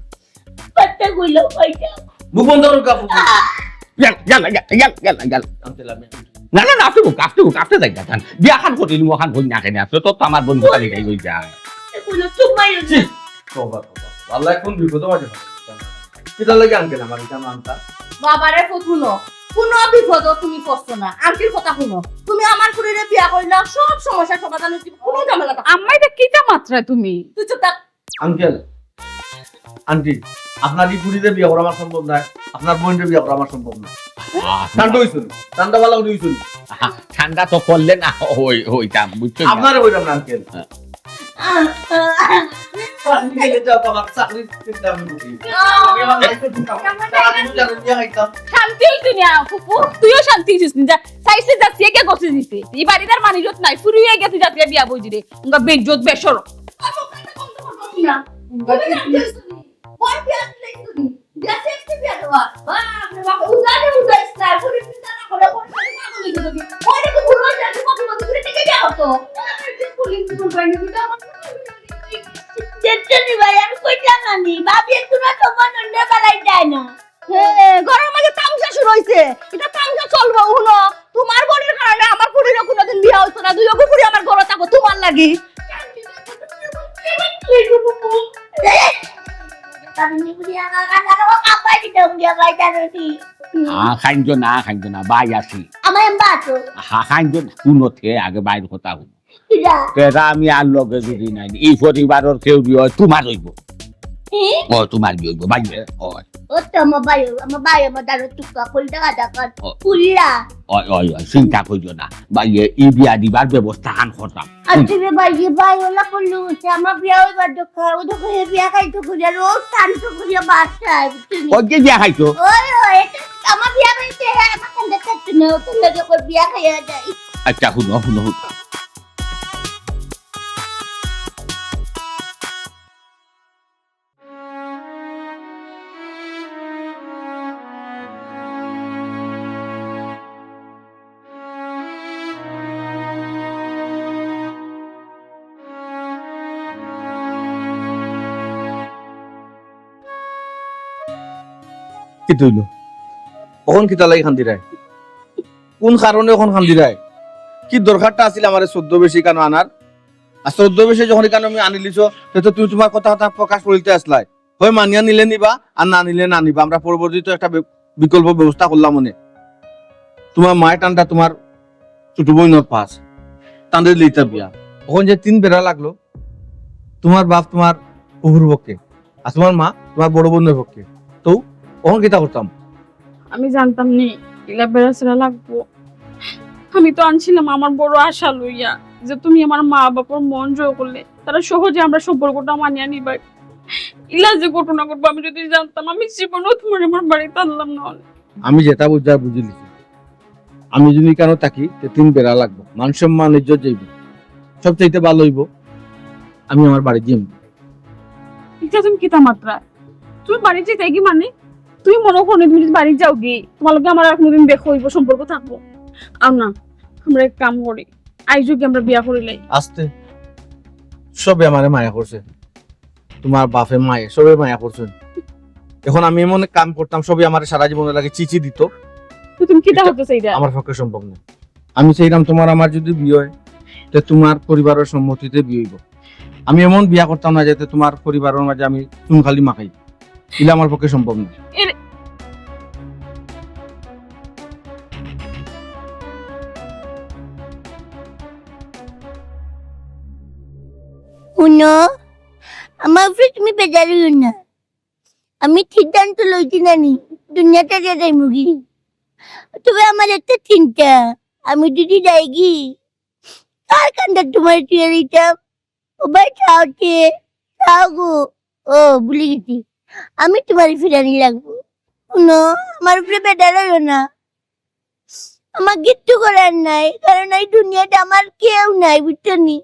পাত্তা কইলো, পয়সা। মুখ বন্ধ করো, কাপড়। ইয়াল্লা, ইয়াল্লা, ইয়াল্লা, ইয়াল্লা, ইয়াল্লা। আঙ্কেল, আমি না, না, না, আপনে মুখ, আপনে মুখ, আপনে যাই না, যান। বিয়া খান করি, মুখ খান করি না, কেনে আপনে তো, তো আমার বন্ধু তালি গাই হই যায়। এ কইলো, চুপ মাইরো না। ছি, তওবা, তওবা। আল্লাহ কোন বিপদে মাঝে ফেলে। কিতা লাগে আঙ্কেল আমার ইটা মানতা? বাবারে, ফুত হুনো, কুনো বিপদো তুমি পড়ছো না। আন্টির কথা হুনো। তুমি আমার ফুরিরে বিয়া করিলাও, সব সমস্যার সমাধান অইযিবো, কুনো ঝামেলা থাকবো না। আম্মা, ইটা কিতা মাতরায় তুমি? তুই চুপ থাক। আঙ্কেল, আন্টি, আপনার ই ফুরিরে বিয়া করা আমার সম্ভব নায়, আপনার বইনরে বিয়া করা আমার সম্ভব নায়। আহ, ঠান্ডা অইছে নি? ঠান্ডা ভালা অইছে নি? আহ, ঠান্ডা তো করলে না, ওই, ওইটা, বুঝছো না? আপনারে কইলাম না, আঙ্কেল। হ্যাঁ। পানি ঢেলে যাও, আমার চাকরি করতে আমি বুঝি। আমি আমার লাইফে ঢুকাবো। সারাদিন জানো দিয়া খাইতাম। শান্তি অইছে না, ফুফু, তুইও শান্তি অইছিস না। যা, চাইছে যা, সে কে করছে দিতে। এই বাড়ির আর মানিজত নাই, ফুরি অই গেছে, যা, তুই বিয়া বই দিলে। উঙ্গা বেইজ্জত, বেশরম। না। ওই বিয়া দিলে তুমি। বিয়া শেষ কি বিয়া দেওয়া? বাপ রে বাপ, উদারে উদাইস না, পুরি চিন্তা না করে, কোন কাজে না করে দিবি। ওই দেখো, বুড়ো হয়ে যাচ্ছে, কত বছর ধরে টিকে গিয়া হতো। দেখছো নি ভাই, আমি কইলাম না নি, ভাবি একটু না সম্মান অন্য বেলায় যায় না। এ, ঘরর মাঝে তামশা শুরু অইছে। ইটা তামশা চলবো, হুনো। তুমার বইনর কারণে আমার ফুরিরও কুনুদিন বিয়া অইতো না। দুই অগু ফুরি আমার ঘরো থাকবো, তুমার লাগি। আ, কাইন্দো না, কাইন্দো না, ভাই আছি। আমার এম্বা আছো। হা, কাইন্দো না, হুনো তে আগে ভাইর কথা হুনো। কিরা? তেরা আমি আর লগে যদি নাই, এই পরিবারর কেউ বি অয়, তুমার অইবো। কি? ও, তুমার বি অইবো, ভাই, অয়। ও তো আমার ভাই, আমার ভাই, আমার দাঁড়ো টুকা, কইল টাকা দেখান। ও। কুল্লা। অয়, অয়, অয়, চিন্তা করিও না। ভাই, ই বিয়া দিবার ব্যবস্থা খান করতাম। আচ্ছা রে ভাই, এ ভাই, ওলা করলো, সে আমার বিয়া অইবার দরকার, ও দেখো, এ বিয়া খাইতো করিয়া, রোজ টানতো করিয়া বাসায়, বুঝছো নি? ওই যে বিয়া খাইতো? ওই, ওই, এটা আমার বিয়া বাড়িতে, হ্যাঁ, আমার কান্দে থাকতো না, ও তো লগে করে বিয়া খাইয়া যায়। আচ্ছা, হুনো, হুনো, হুনো। কিতা অইলো? অখন কিতা লাগি কান্দিরায়? কুন কারণে অখন কান্দিরায়? কি দরকারটা আছিল আমারে চৌদ্দ বেশে ইকানো আনার? আর চৌদ্দ বেশে যখন ইকানো আমি আনিলিছো, তে তো তুমি তুমার কথা কথা প্রকাশ করিলতে আসলায়। হয় মানিয়া নিলে নিবা, আর না নিলে না নিবা। আমরা পরবর্তীতে একটা বি-, বিকল্প ব্যবস্থা করলাম অনে। তুমার মায় টানটা তুমার ছোট বইনর পাশ, তানরে লইতা বিয়া। অখন যে তিন বেড়া লাগলো, তুমার বাপ তুমার ফুফুর পক্ষে, আর তুমার মা তুমার বড় বইনর পক্ষে। তো অখন কিতা করতাম? আমি জানতাম নি ইলা বেড়া ছেড়া লাগবো। আমি তো আনছিলাম আমার বড় আশা লইয়া যে তুমি আমার মা বাপর মন জয় করলে তারা সহজে আমরা সম্পর্কটা মানিয়া নিবায়। ইলা যে ঘটনা ঘটবো আমি যদি জানতাম, আমি জীবনেও তুমারে আমার বাড়িত আনলাম না। আমি যেটা বুঝার বুঝিলিছি। আমি যদি ইকানো থাকি, তে তিন বেড়া লাগবো, মান সম্মান ইজ্জত যাইবো। সবচাইতে ভালা অইবো আমি আমার বাড়ি যাইমু। ইটা তুমি কিতা মাতরায়? তুমি বাড়ি যাইতায় গি মানে? তুমি মনো করো নি তুমি যদি বাড়ি যাওগি, তুমার লগে আমার আর কুনুদিন দেখা অইবো, সম্পর্ক থাকবো? আর না, আমরা এক কাম করি, আইজগি আমরা বিয়া করিলাই। আস্তে, সবে আমারে মায়া করছে, তুমার বাপে মায়ে সবে মায়া করছইন। অখন আমি এমন এক কাম করতাম, সবে আমারে সারা জীবনর লাগি ছি ছি দিতো। তো তুমি কিতা ইটা করতে চাইরায়? আমার পক্ষে সম্ভব না। আমি চাইরাম তুমার আমার যদি বিয়া অয়, তে তুমার পরিবারর সম্মতিতে বিয়া অইবো। আমি এমন বিয়া করতাম না যাতে তুমার পরিবারর মাঝে আমি চুনকালি মাখাই। ইলা আমার পক্ষে সম্ভব না। এর- হুনো, আমার উপরে তুমি বেজার অইও না। আমি সিদ্ধান্ত লইছি নানি, দুনিয়া ছাড়িয়া যাইমুগি। তবে আমার একটা চিন্তা, আমি যদি যাইগি, কার কান্দাত তুমারে থুইয়া যাইতাম? ও ভাই, চাও তে, চাও গো। ও, ভুলি গেছি, আমি তুমারে ফিরানি লাগবো। হুনো, আমার উপরে বেজার অইও না। আমার কিচ্ছু করার নাই, কারণ এই দুনিয়াত আমার কেউ নাই, বুঝছো নি?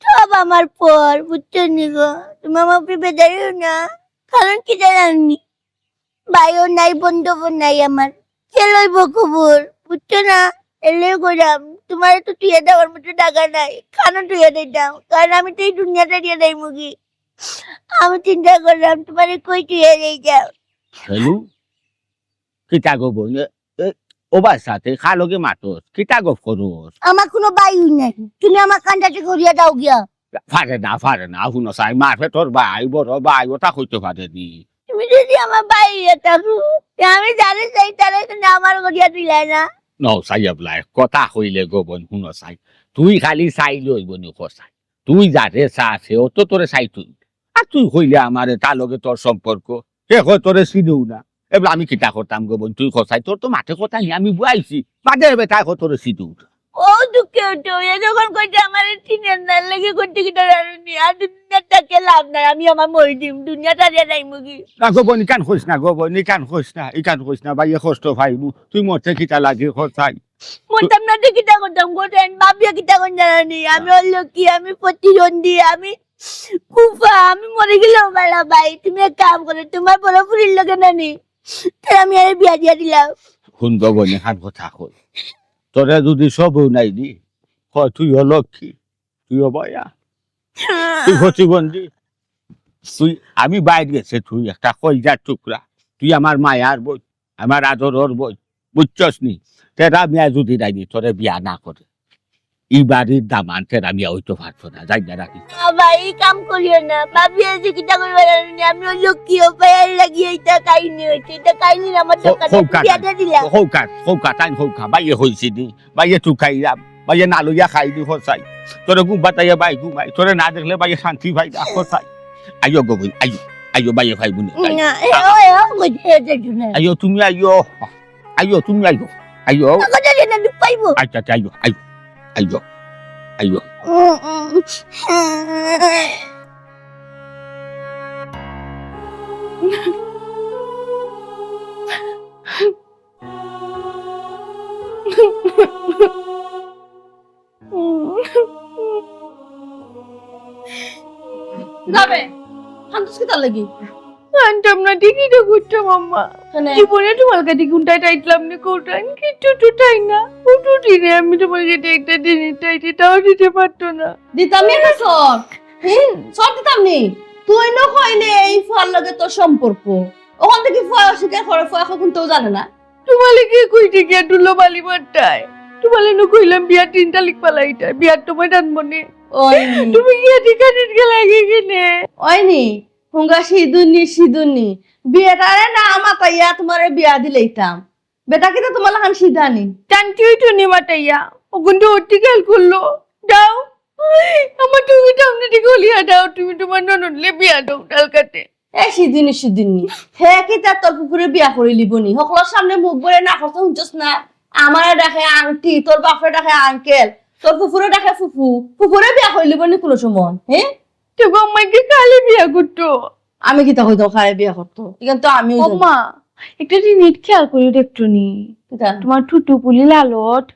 সব আমার পর, বুঝছো নি গো? তুমি আমার উপরে বেজার অইও না, কারণ কিতা জানো নি? ভাইও নাই, বন্ধুও নাই আমার, কে লইবো খবর, বুঝছো না? এর লাগি কইরাম, তুমারে তো থুইয়া যাওয়ার মতো জাগা নাই, কানো থুইয়া যাইতাম, কারণ আমি তো এই দুনিয়া ছাড়িয়া যাইমুগি। আমি চিন্তা করলাম, তুমারে কই থুইয়া যাইতাম। হ্যালো, কিতা গো বইন? এ, এ, ও ভাইর সাথে কার লগে মাতস? কিতা গপ করস? আমার কুনু ভাইও নাই। তুমি আমার কান্দাত থুইয়া যাওগিয়া। পারে না, পারে না। হুনো চাই, মার পেটর ভাই, বড় ভাই, ওটা কইতে পারে নি। তুমি যদি আমার ভাই অইয়া থাকো, তে আমি যারে চাই তারে তুমি আমার করিয়া দিলায় না। নও চাই, এবলা কথা কইলে গো বইন, হুনো চাই। তুই খালি চাইলে অইবো নি, ক চাই। তুই যারে চাস, হে অ তো তোরে চাইতই। আর তুই কইলে আমারে তার লগে তোর সম্পর্ক, হে কয় তোরে চিনেও না। এবার আমি কিতা করতাম গো বইন, তুই কছাই, তোর তো মাতে কথা নাই, আমি বুয়াইছি, বাদে বেটায় কত রে সিধু। ও দুঃখে উঠো, এ যখন কইতে আমার টিনের নাল লাগে করতে কিতা জানি, আর দুনিয়াত থাকি লাভ নাই, আমি আমার মরি দিম, দুনিয়া ছাড়িয়া যাইমুগি। না গো বইন, ইখান কইস না গো বইন, ইখান কইস না, ইখান কইস না, ভাইয়ে কষ্ট পাইবো, তুই মরতে কিতা লাগে কছাই। মরতাম না তো কিতা করতাম গো, তাইন ভাবিয়া কিতা করতাম জানি, আমি অলক্ষ্মী, আমি প্রতিবন্ধী, আমি কুফা, আমি মরি গেলেও বালা ভাই, তুমি এক কাম করো, তোমার বড় ফুরির লগে নানি, তারে আমি আরে বিয়া দিয়া দিলাম। হুন গো বইন, ইখান কথা কই, তোরে যদি সবেউ নাই দি, কয় তুই অলক্ষ্মী, তুই অবয়া, তুই প্রতিবন্ধী, তুই, আমি বাইর গেছে, তুই একটা কইজার টুকরা, তুই আমার মায়ার বইন, আমার আদরর বইন, বুঝছস নি? তেরা মিয়া যদি নাই নি, তোরে বিয়া না করে, ই বাড়ির দামান তেরা মিয়া অইতো পারতো না, যাই না রাখি। বাবা, এই কাম করিও না, ভাবি আছে কিতা করবা জানি, আমি অলক্ষ্মী, ও পায়ার লাগিয়ে এটা কাহিনী হয়েছে, এটা কাহিনী আমার হো-, দরকার নেই, হৌকা বিয়া তাই, দিয়ে দিলাম। হৌকা, হৌকা, তাই হৌকা, ভাইয়ে কইছি নি, ভাইয়ে তুকাইলাম, ভাইয়ে না লইয়া খাই দি কছাই। তোরে ঘুম পাতাইয়া ভাই ঘুমাই, তোরে না দেখলে ভাইয়ে শান্তি পাই না কছাই। আইও গো বইন, আইও, আইও ভাইয়ে পাইবো নি, আইও। না, এ, ও, এ, ও, বুঝে, এ, দেখো না। আইও তুমি আইও, আইও তুমি আইও, আইও। কথা দিয়ে না, দুঃখ পাইবো। আচ্ছা, আচ্ছা, আইও, আইও, আইও, আইও। উম, উম, উম। যাবে? কান্দস কিতার লাগি? কান্দতাম না, ঠিকই তো করতাম, আম্মা। কেনে? জীবনে তোমার কাছে কোনটায় টাইটলাম না, কোনটায় কিচ্ছু তো টাই না। ও তো দিনে আমি তোমার কাছে একটা জিনিস টাইছি, তাও দিতে পারতো না। দিতাম নি একটা চড়। হুম, চড় দিতাম নি। তুই না কইলে এই ফুয়ার লগে তোর সম্পর্ক। ওখান থেকে ফুয়া অস্বীকার করে, ফুয়া এখন তো জানে না। তোমালে কে কইতে গিয়া ধুলো বালি মারতায়? তোমালে নু কইলাম বিয়া তিন তারিখ ফালাইতায়, বিয়ার সময় টানবো নে। ওই। তুমি গিয়া ঠিকানিত গেলা গি কেনে? ওই নি, হুঙ্গা সিধুনি, সিধুনি। বিয়াটারে না মাতাইয়া তোমারে বিয়া দিলাইতাম। বেটা কিতা তোমার লাখান সিধা নি? টানতি অইতো নি মাতাইয়া। অগুন তো অতি খেয়াল করলো। দাও। আমার তুমি সামনে দিকে হলিয়া দাও, তুমি তোমার ননদলে বিয়া দাও, ডাল কাটে। এ সিদিনি, সিদিনি। হে কিতা তোর ফুফুরে বিয়া করিলিবো নি? হকলর সামনে মুখ ভরে না কথা হুনছস না? আমারে ডাকে আন্টি, তোর বাপরে ডাকে আঙ্কেল, তোর ফুফুরে ডাকে ফুফু। ফুফুরে বিয়া করিলিবো নি কোনো সময়, হে? তে গো আম্মা কি কালে বিয়া করতো? আমি কিতা কইতাম কালে বিয়া করতো? ইখান তো আমিও জানি। আম্মা, একটা জিনিস খেয়াল করি দেখতো নি। কিতা? তোমার টুটু পুলি লালট,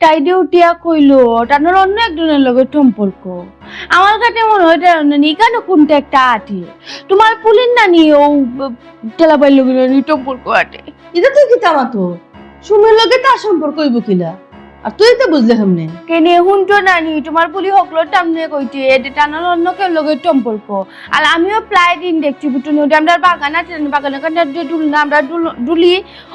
তাই দে উঠিয়া কইলো, তানোর অন্য একজনের লগে সম্পর্ক। আমার কাছে মনে হয় তার নানি এখানে কোনটা একটা আটি। তোমার পুলির নানি ও, ব-, ঠেলাবাইর লগে নানি সম্পর্ক আটে। ইটা তুই কিতা মাতো? সুমির লগে তার সম্পর্ক অইবো কিলা? আর তুই তো বুঝলে কেমনে? কেনে হুনতো নানি, তোমার পুলি হকলর সামনে কইতে, এতে তানোর অন্য কেউ লগে সম্পর্ক। আর আমিও প্রায় দিন দেখছি, বুঝছো নি, ওটা আমরা বাগান আছে না, বাগানের কান্দাত যে ডুল না, আমরা ডুল-, ডুলি,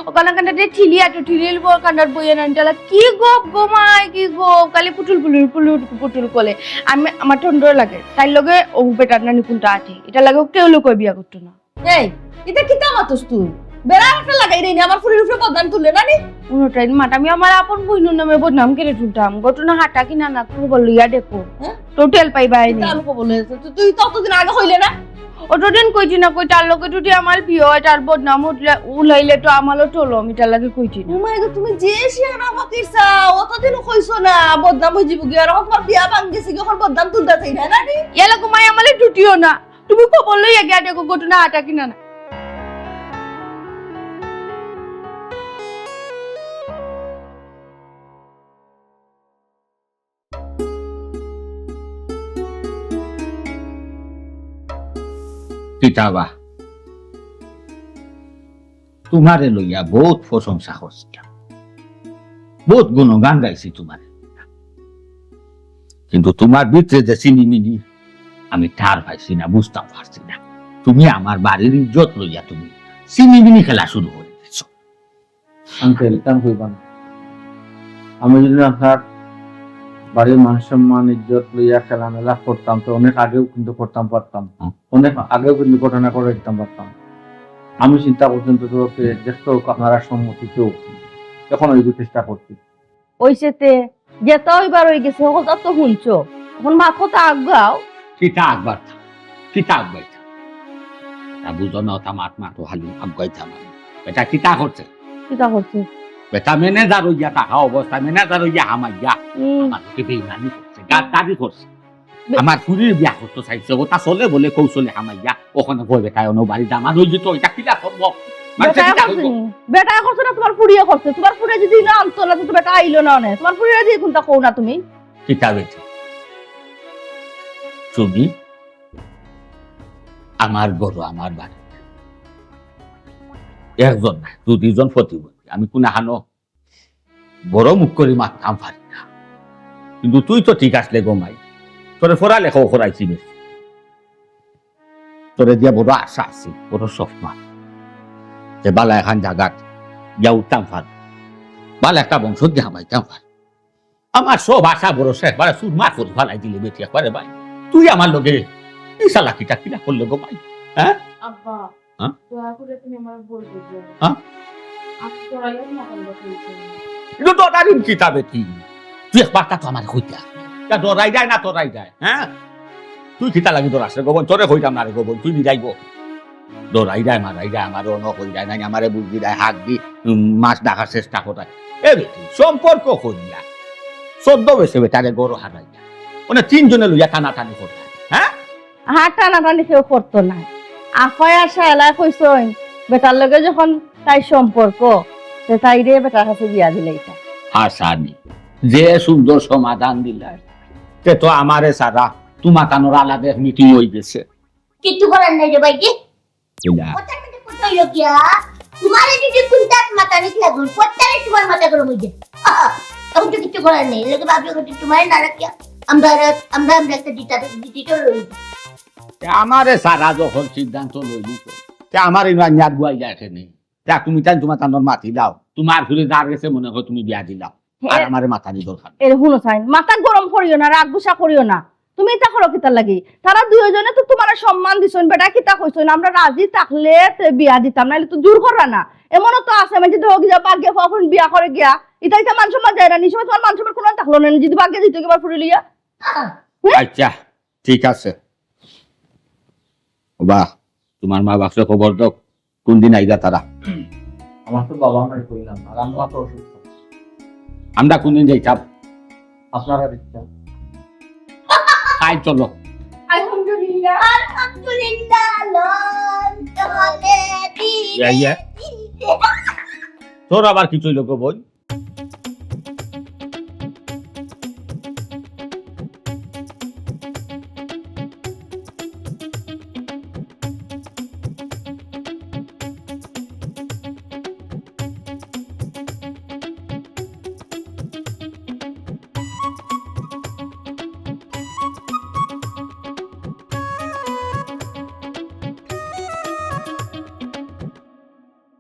ওখানে কান্দাত যে ঠিলি আছে, ঠিলির বউ কান্দাত বইয়া নানি, তাহলে কি গপ গো মাই, কি গপ, খালি পুটুল পুটুল, পুটুল পুটুল করে। আমি, আমার ঠান্ডা লাগে, তাই লগে ও বেটার নানি কোনটা আছে, এটা লাগে কেউ লোক বিয়া করতো না। এই, এটা কিতা মাতস তুই? বেড়া একটা লাগাই দেয়নি, আমার ফুরির উপরে বদনাম তুললে না নি? উনোটাই মাত, আমি আমার আপন বইনর নামে বদনাম কেনে তুলতাম? ঘটনা হাটা কিনা না, খবর লইয়া দেখো। হ্যাঁ? তো টেল পাইবা আইনি। কিতা আমি খবর লইয়া, তুই, তুই তো অতদিন আগে কইলে না? অতদিন কইছি না, কই তার লগে যদি আমার বিয়া হয়, তার বদনাম উঠলে, উলাইলে তো আমারও টলম, এটার লাগি কইছি না। ও মাই গো, তুমি যে শিয়ানা ফকির চাও, অতদিনও কইছো না, বদনাম হয়ে যাবো গিয়া, আর এখন তোমার বিয়া ভাঙ গেছে গিয়া, এখন বদনাম তুলতে চাই না, না নি? ইয়ালা ঘুমাই আমালে জুটিও না। তুমি খবর লইয়া গিয়া দেখো ঘটনা হাটা কিনা না। কিতাবা, তোমারে লইয়া বহুত প্রশংসা করছিলাম, বহুত গুণগান গাইছি তোমারে, কিন্তু তোমার ভিতরে যে চিনিমিনি, আমি ঠার পাইছি না, বুঝতাম পারছি না। তুমি আমার বাড়ির ইজ্জত লইয়া তুমি চিনিমিনি খেলা শুরু করে দিছো। আঙ্কেল, ইতান কইবা না। আমি যদি আপনার বাড়ির মান সম্মান ইজ্জত লইয়া খেলামেলা করতাম, তো অনেক আগেও কিন্তু করতাম পারতাম, হুম। অনেক আগেও কিন্তু ঘটনা করে দিতাম পারতাম। আমি চিন্তা করতাম তো, তো ওকে দেখতে হোক, আপনারা সম্মতি কেউ এখন ওই চেষ্টা করছি। ওইসে তে যেটা হইবার হয়ে গেছে, কথা তো শুনছো, এখন মাত কথা আগাও। কিতা আগাইতাম, কিতা আগাইতাম? তা বুঝো না, ওটা মাত মাতো খালি আগাইতাম আমি। বেটা কিতা করছে? কিতা করছে? বেটা ম্যানেজার অইয়া থাকা অবস্থা, ম্যানেজার অইয়া হামাইয়া হুম। আমার লগে বেইমানি করছে, গাদ্দারি করছে। বে- আমার ফুরির বিয়া করতে চাইছে, ওটা চলে বলে কৌশলে হামাইয়া, ওখানে বই বেটায় অন্য বাড়ি দামাদ অইযিতো, ইটা কিলা সম্ভব? মানুষে বেটায় কিতা করছে কইবো? নি? বেটায় করছে না, তুমার ফুরিয়ে করছে। তুমার ফুরিয়ে যদি না আনতো না, তো বেটা আইলো না অনে। তুমার ফুরিয়ে দিয়ে কুনটা কও না তুমি? কিতা বেটি? তুমি আমার ঘরো, আমার বাড়ি। একজন না, দুই দুইজন প্রতিবন্ধী। আমি কুনাখানো বড় মুখ করি মাততাম পারি না। কিন্তু তুই তো ঠিক আছলে গো মাই। তোরে পড়ালেখাও করাইছি বেশি। তোরে দিয়া বড় আশা আছিল, বড় স্বপ্ন আছিল। যে বালা এখান জাগাত গিয়া উঠতাম পারি। বালা একটা বংশ দিয়া হামাইতাম পারি। আমার সব আশা ভরসা একবারে চুরমার করি ফালাই দিলে বেটি একবারে ভাই। তুই আমার লগে ই চালাকিটা কিলা করলে গো ভাই? হ্যাঁ? আব্বা, হ্যাঁ? দয়া করে তুমি আমার ভুল বুঝো না। হ্যাঁ? আমি তোরাই আর মাথা ব্যথা হয়েছে না। কিন্তু তোরাই কিতা বেটি? তুই একবার তা তো আমার কইতা। তা ডরাই যায় না তোরাই যায়, হ্যাঁ? তুই কিতা লাগি ডরাস রে গো বইন? তোরে কইতাম না রে গো বইন, তুই নিরাই গো। ডরাই যায়, মারাই যায়, আমারে অনো কই যায়, নাই আমারে বুঝি যায়, হাক দি, উম, মাছ ডাকার চেষ্টা করে। এ বেটি, সম্পর্ক করিয়া চোদ্দ বেশে বেটারে গরু হারাইয়া। মানে তিনজনে লইয়া টানাটানি করতা, হ্যাঁ? হ্যাঁ, টানাটানি কেউ করতো না। আফায় আর শায়লায় কইছইন, বেটার লগে যখন তাই সম্পর্ক, তে তাইরে বেটার কাছে বিয়া দিলে এটা। হাসানি, যে সুন্দর সমাধান দিলাই, তে তো আমারে সারা তোমার কানোর আলাদা এক মিটিং হয়ে গেছে। কিচ্ছু করার নাই রে ভাই, কি? বুঝলা? কথার মধ্যে কথা হইল গিয়া, তোমার এই যে কোনটা মাথা নিক লাগুন, প্রত্যেকে তোমার মাথা গরম হয়ে যায়। আহা, এখন তো কিচ্ছু করার নেই। এলাকা ভাবি ওকে তোমার না রাখিয়া, আমরা, আমরা, আমরা একটা দিতা, দিতে লই। তে আমারে সারা যখন সিদ্ধান্ত লইলি তো, তে আমার এই মান্যার গুয়াই যায় নেই। তে তুমি তাই তোমার তানোর মাতি দাও। তোমার ঘুরে যার গেছে মনে হয় তুমি বিয়া দিলাও। আর হে- আমারে মাতানি দরকার। এরে হুনো চাইন, মাথা গরম করিও না, রাগ গুসা করিও না। তুমি ইতা করো কিতার লাগি? তারা দুইজনে তো তোমার সম্মান দিছইন, বেটা কিতা কইছইন, আমরা রাজি থাকলে তে বিয়া দিতাম, নাইলে তো জোর কররা না। এমনও তো আছে, মানে, দেখো গিয়া বাগে ফোন বিয়া করে গিয়া, ইতা ইতা মান সম্মান যায় না, নিশ্চয় তোমার মান সম্মান কোনো থাকলো না, যদি বাগে দিত কিবার ফুরি লইয়া। আচ্ছা, ঠিক আছে। বাহ, তোমার মা বাপরে খবর দাও, কোন দিন আইবা তারা? আমার তো বাবা নাই কইলাম, আর আমরা তো অসুস্থ। আমরা কোন দিন যাইতাম? আপনারা দেখছেন। আই চলো। আলহামদুলিল্লাহ, আলহামদুলিল্লাহ, লন তোমাদের ইয়া, ইয়া। দিন। তোর আবার কি চইল গো বই?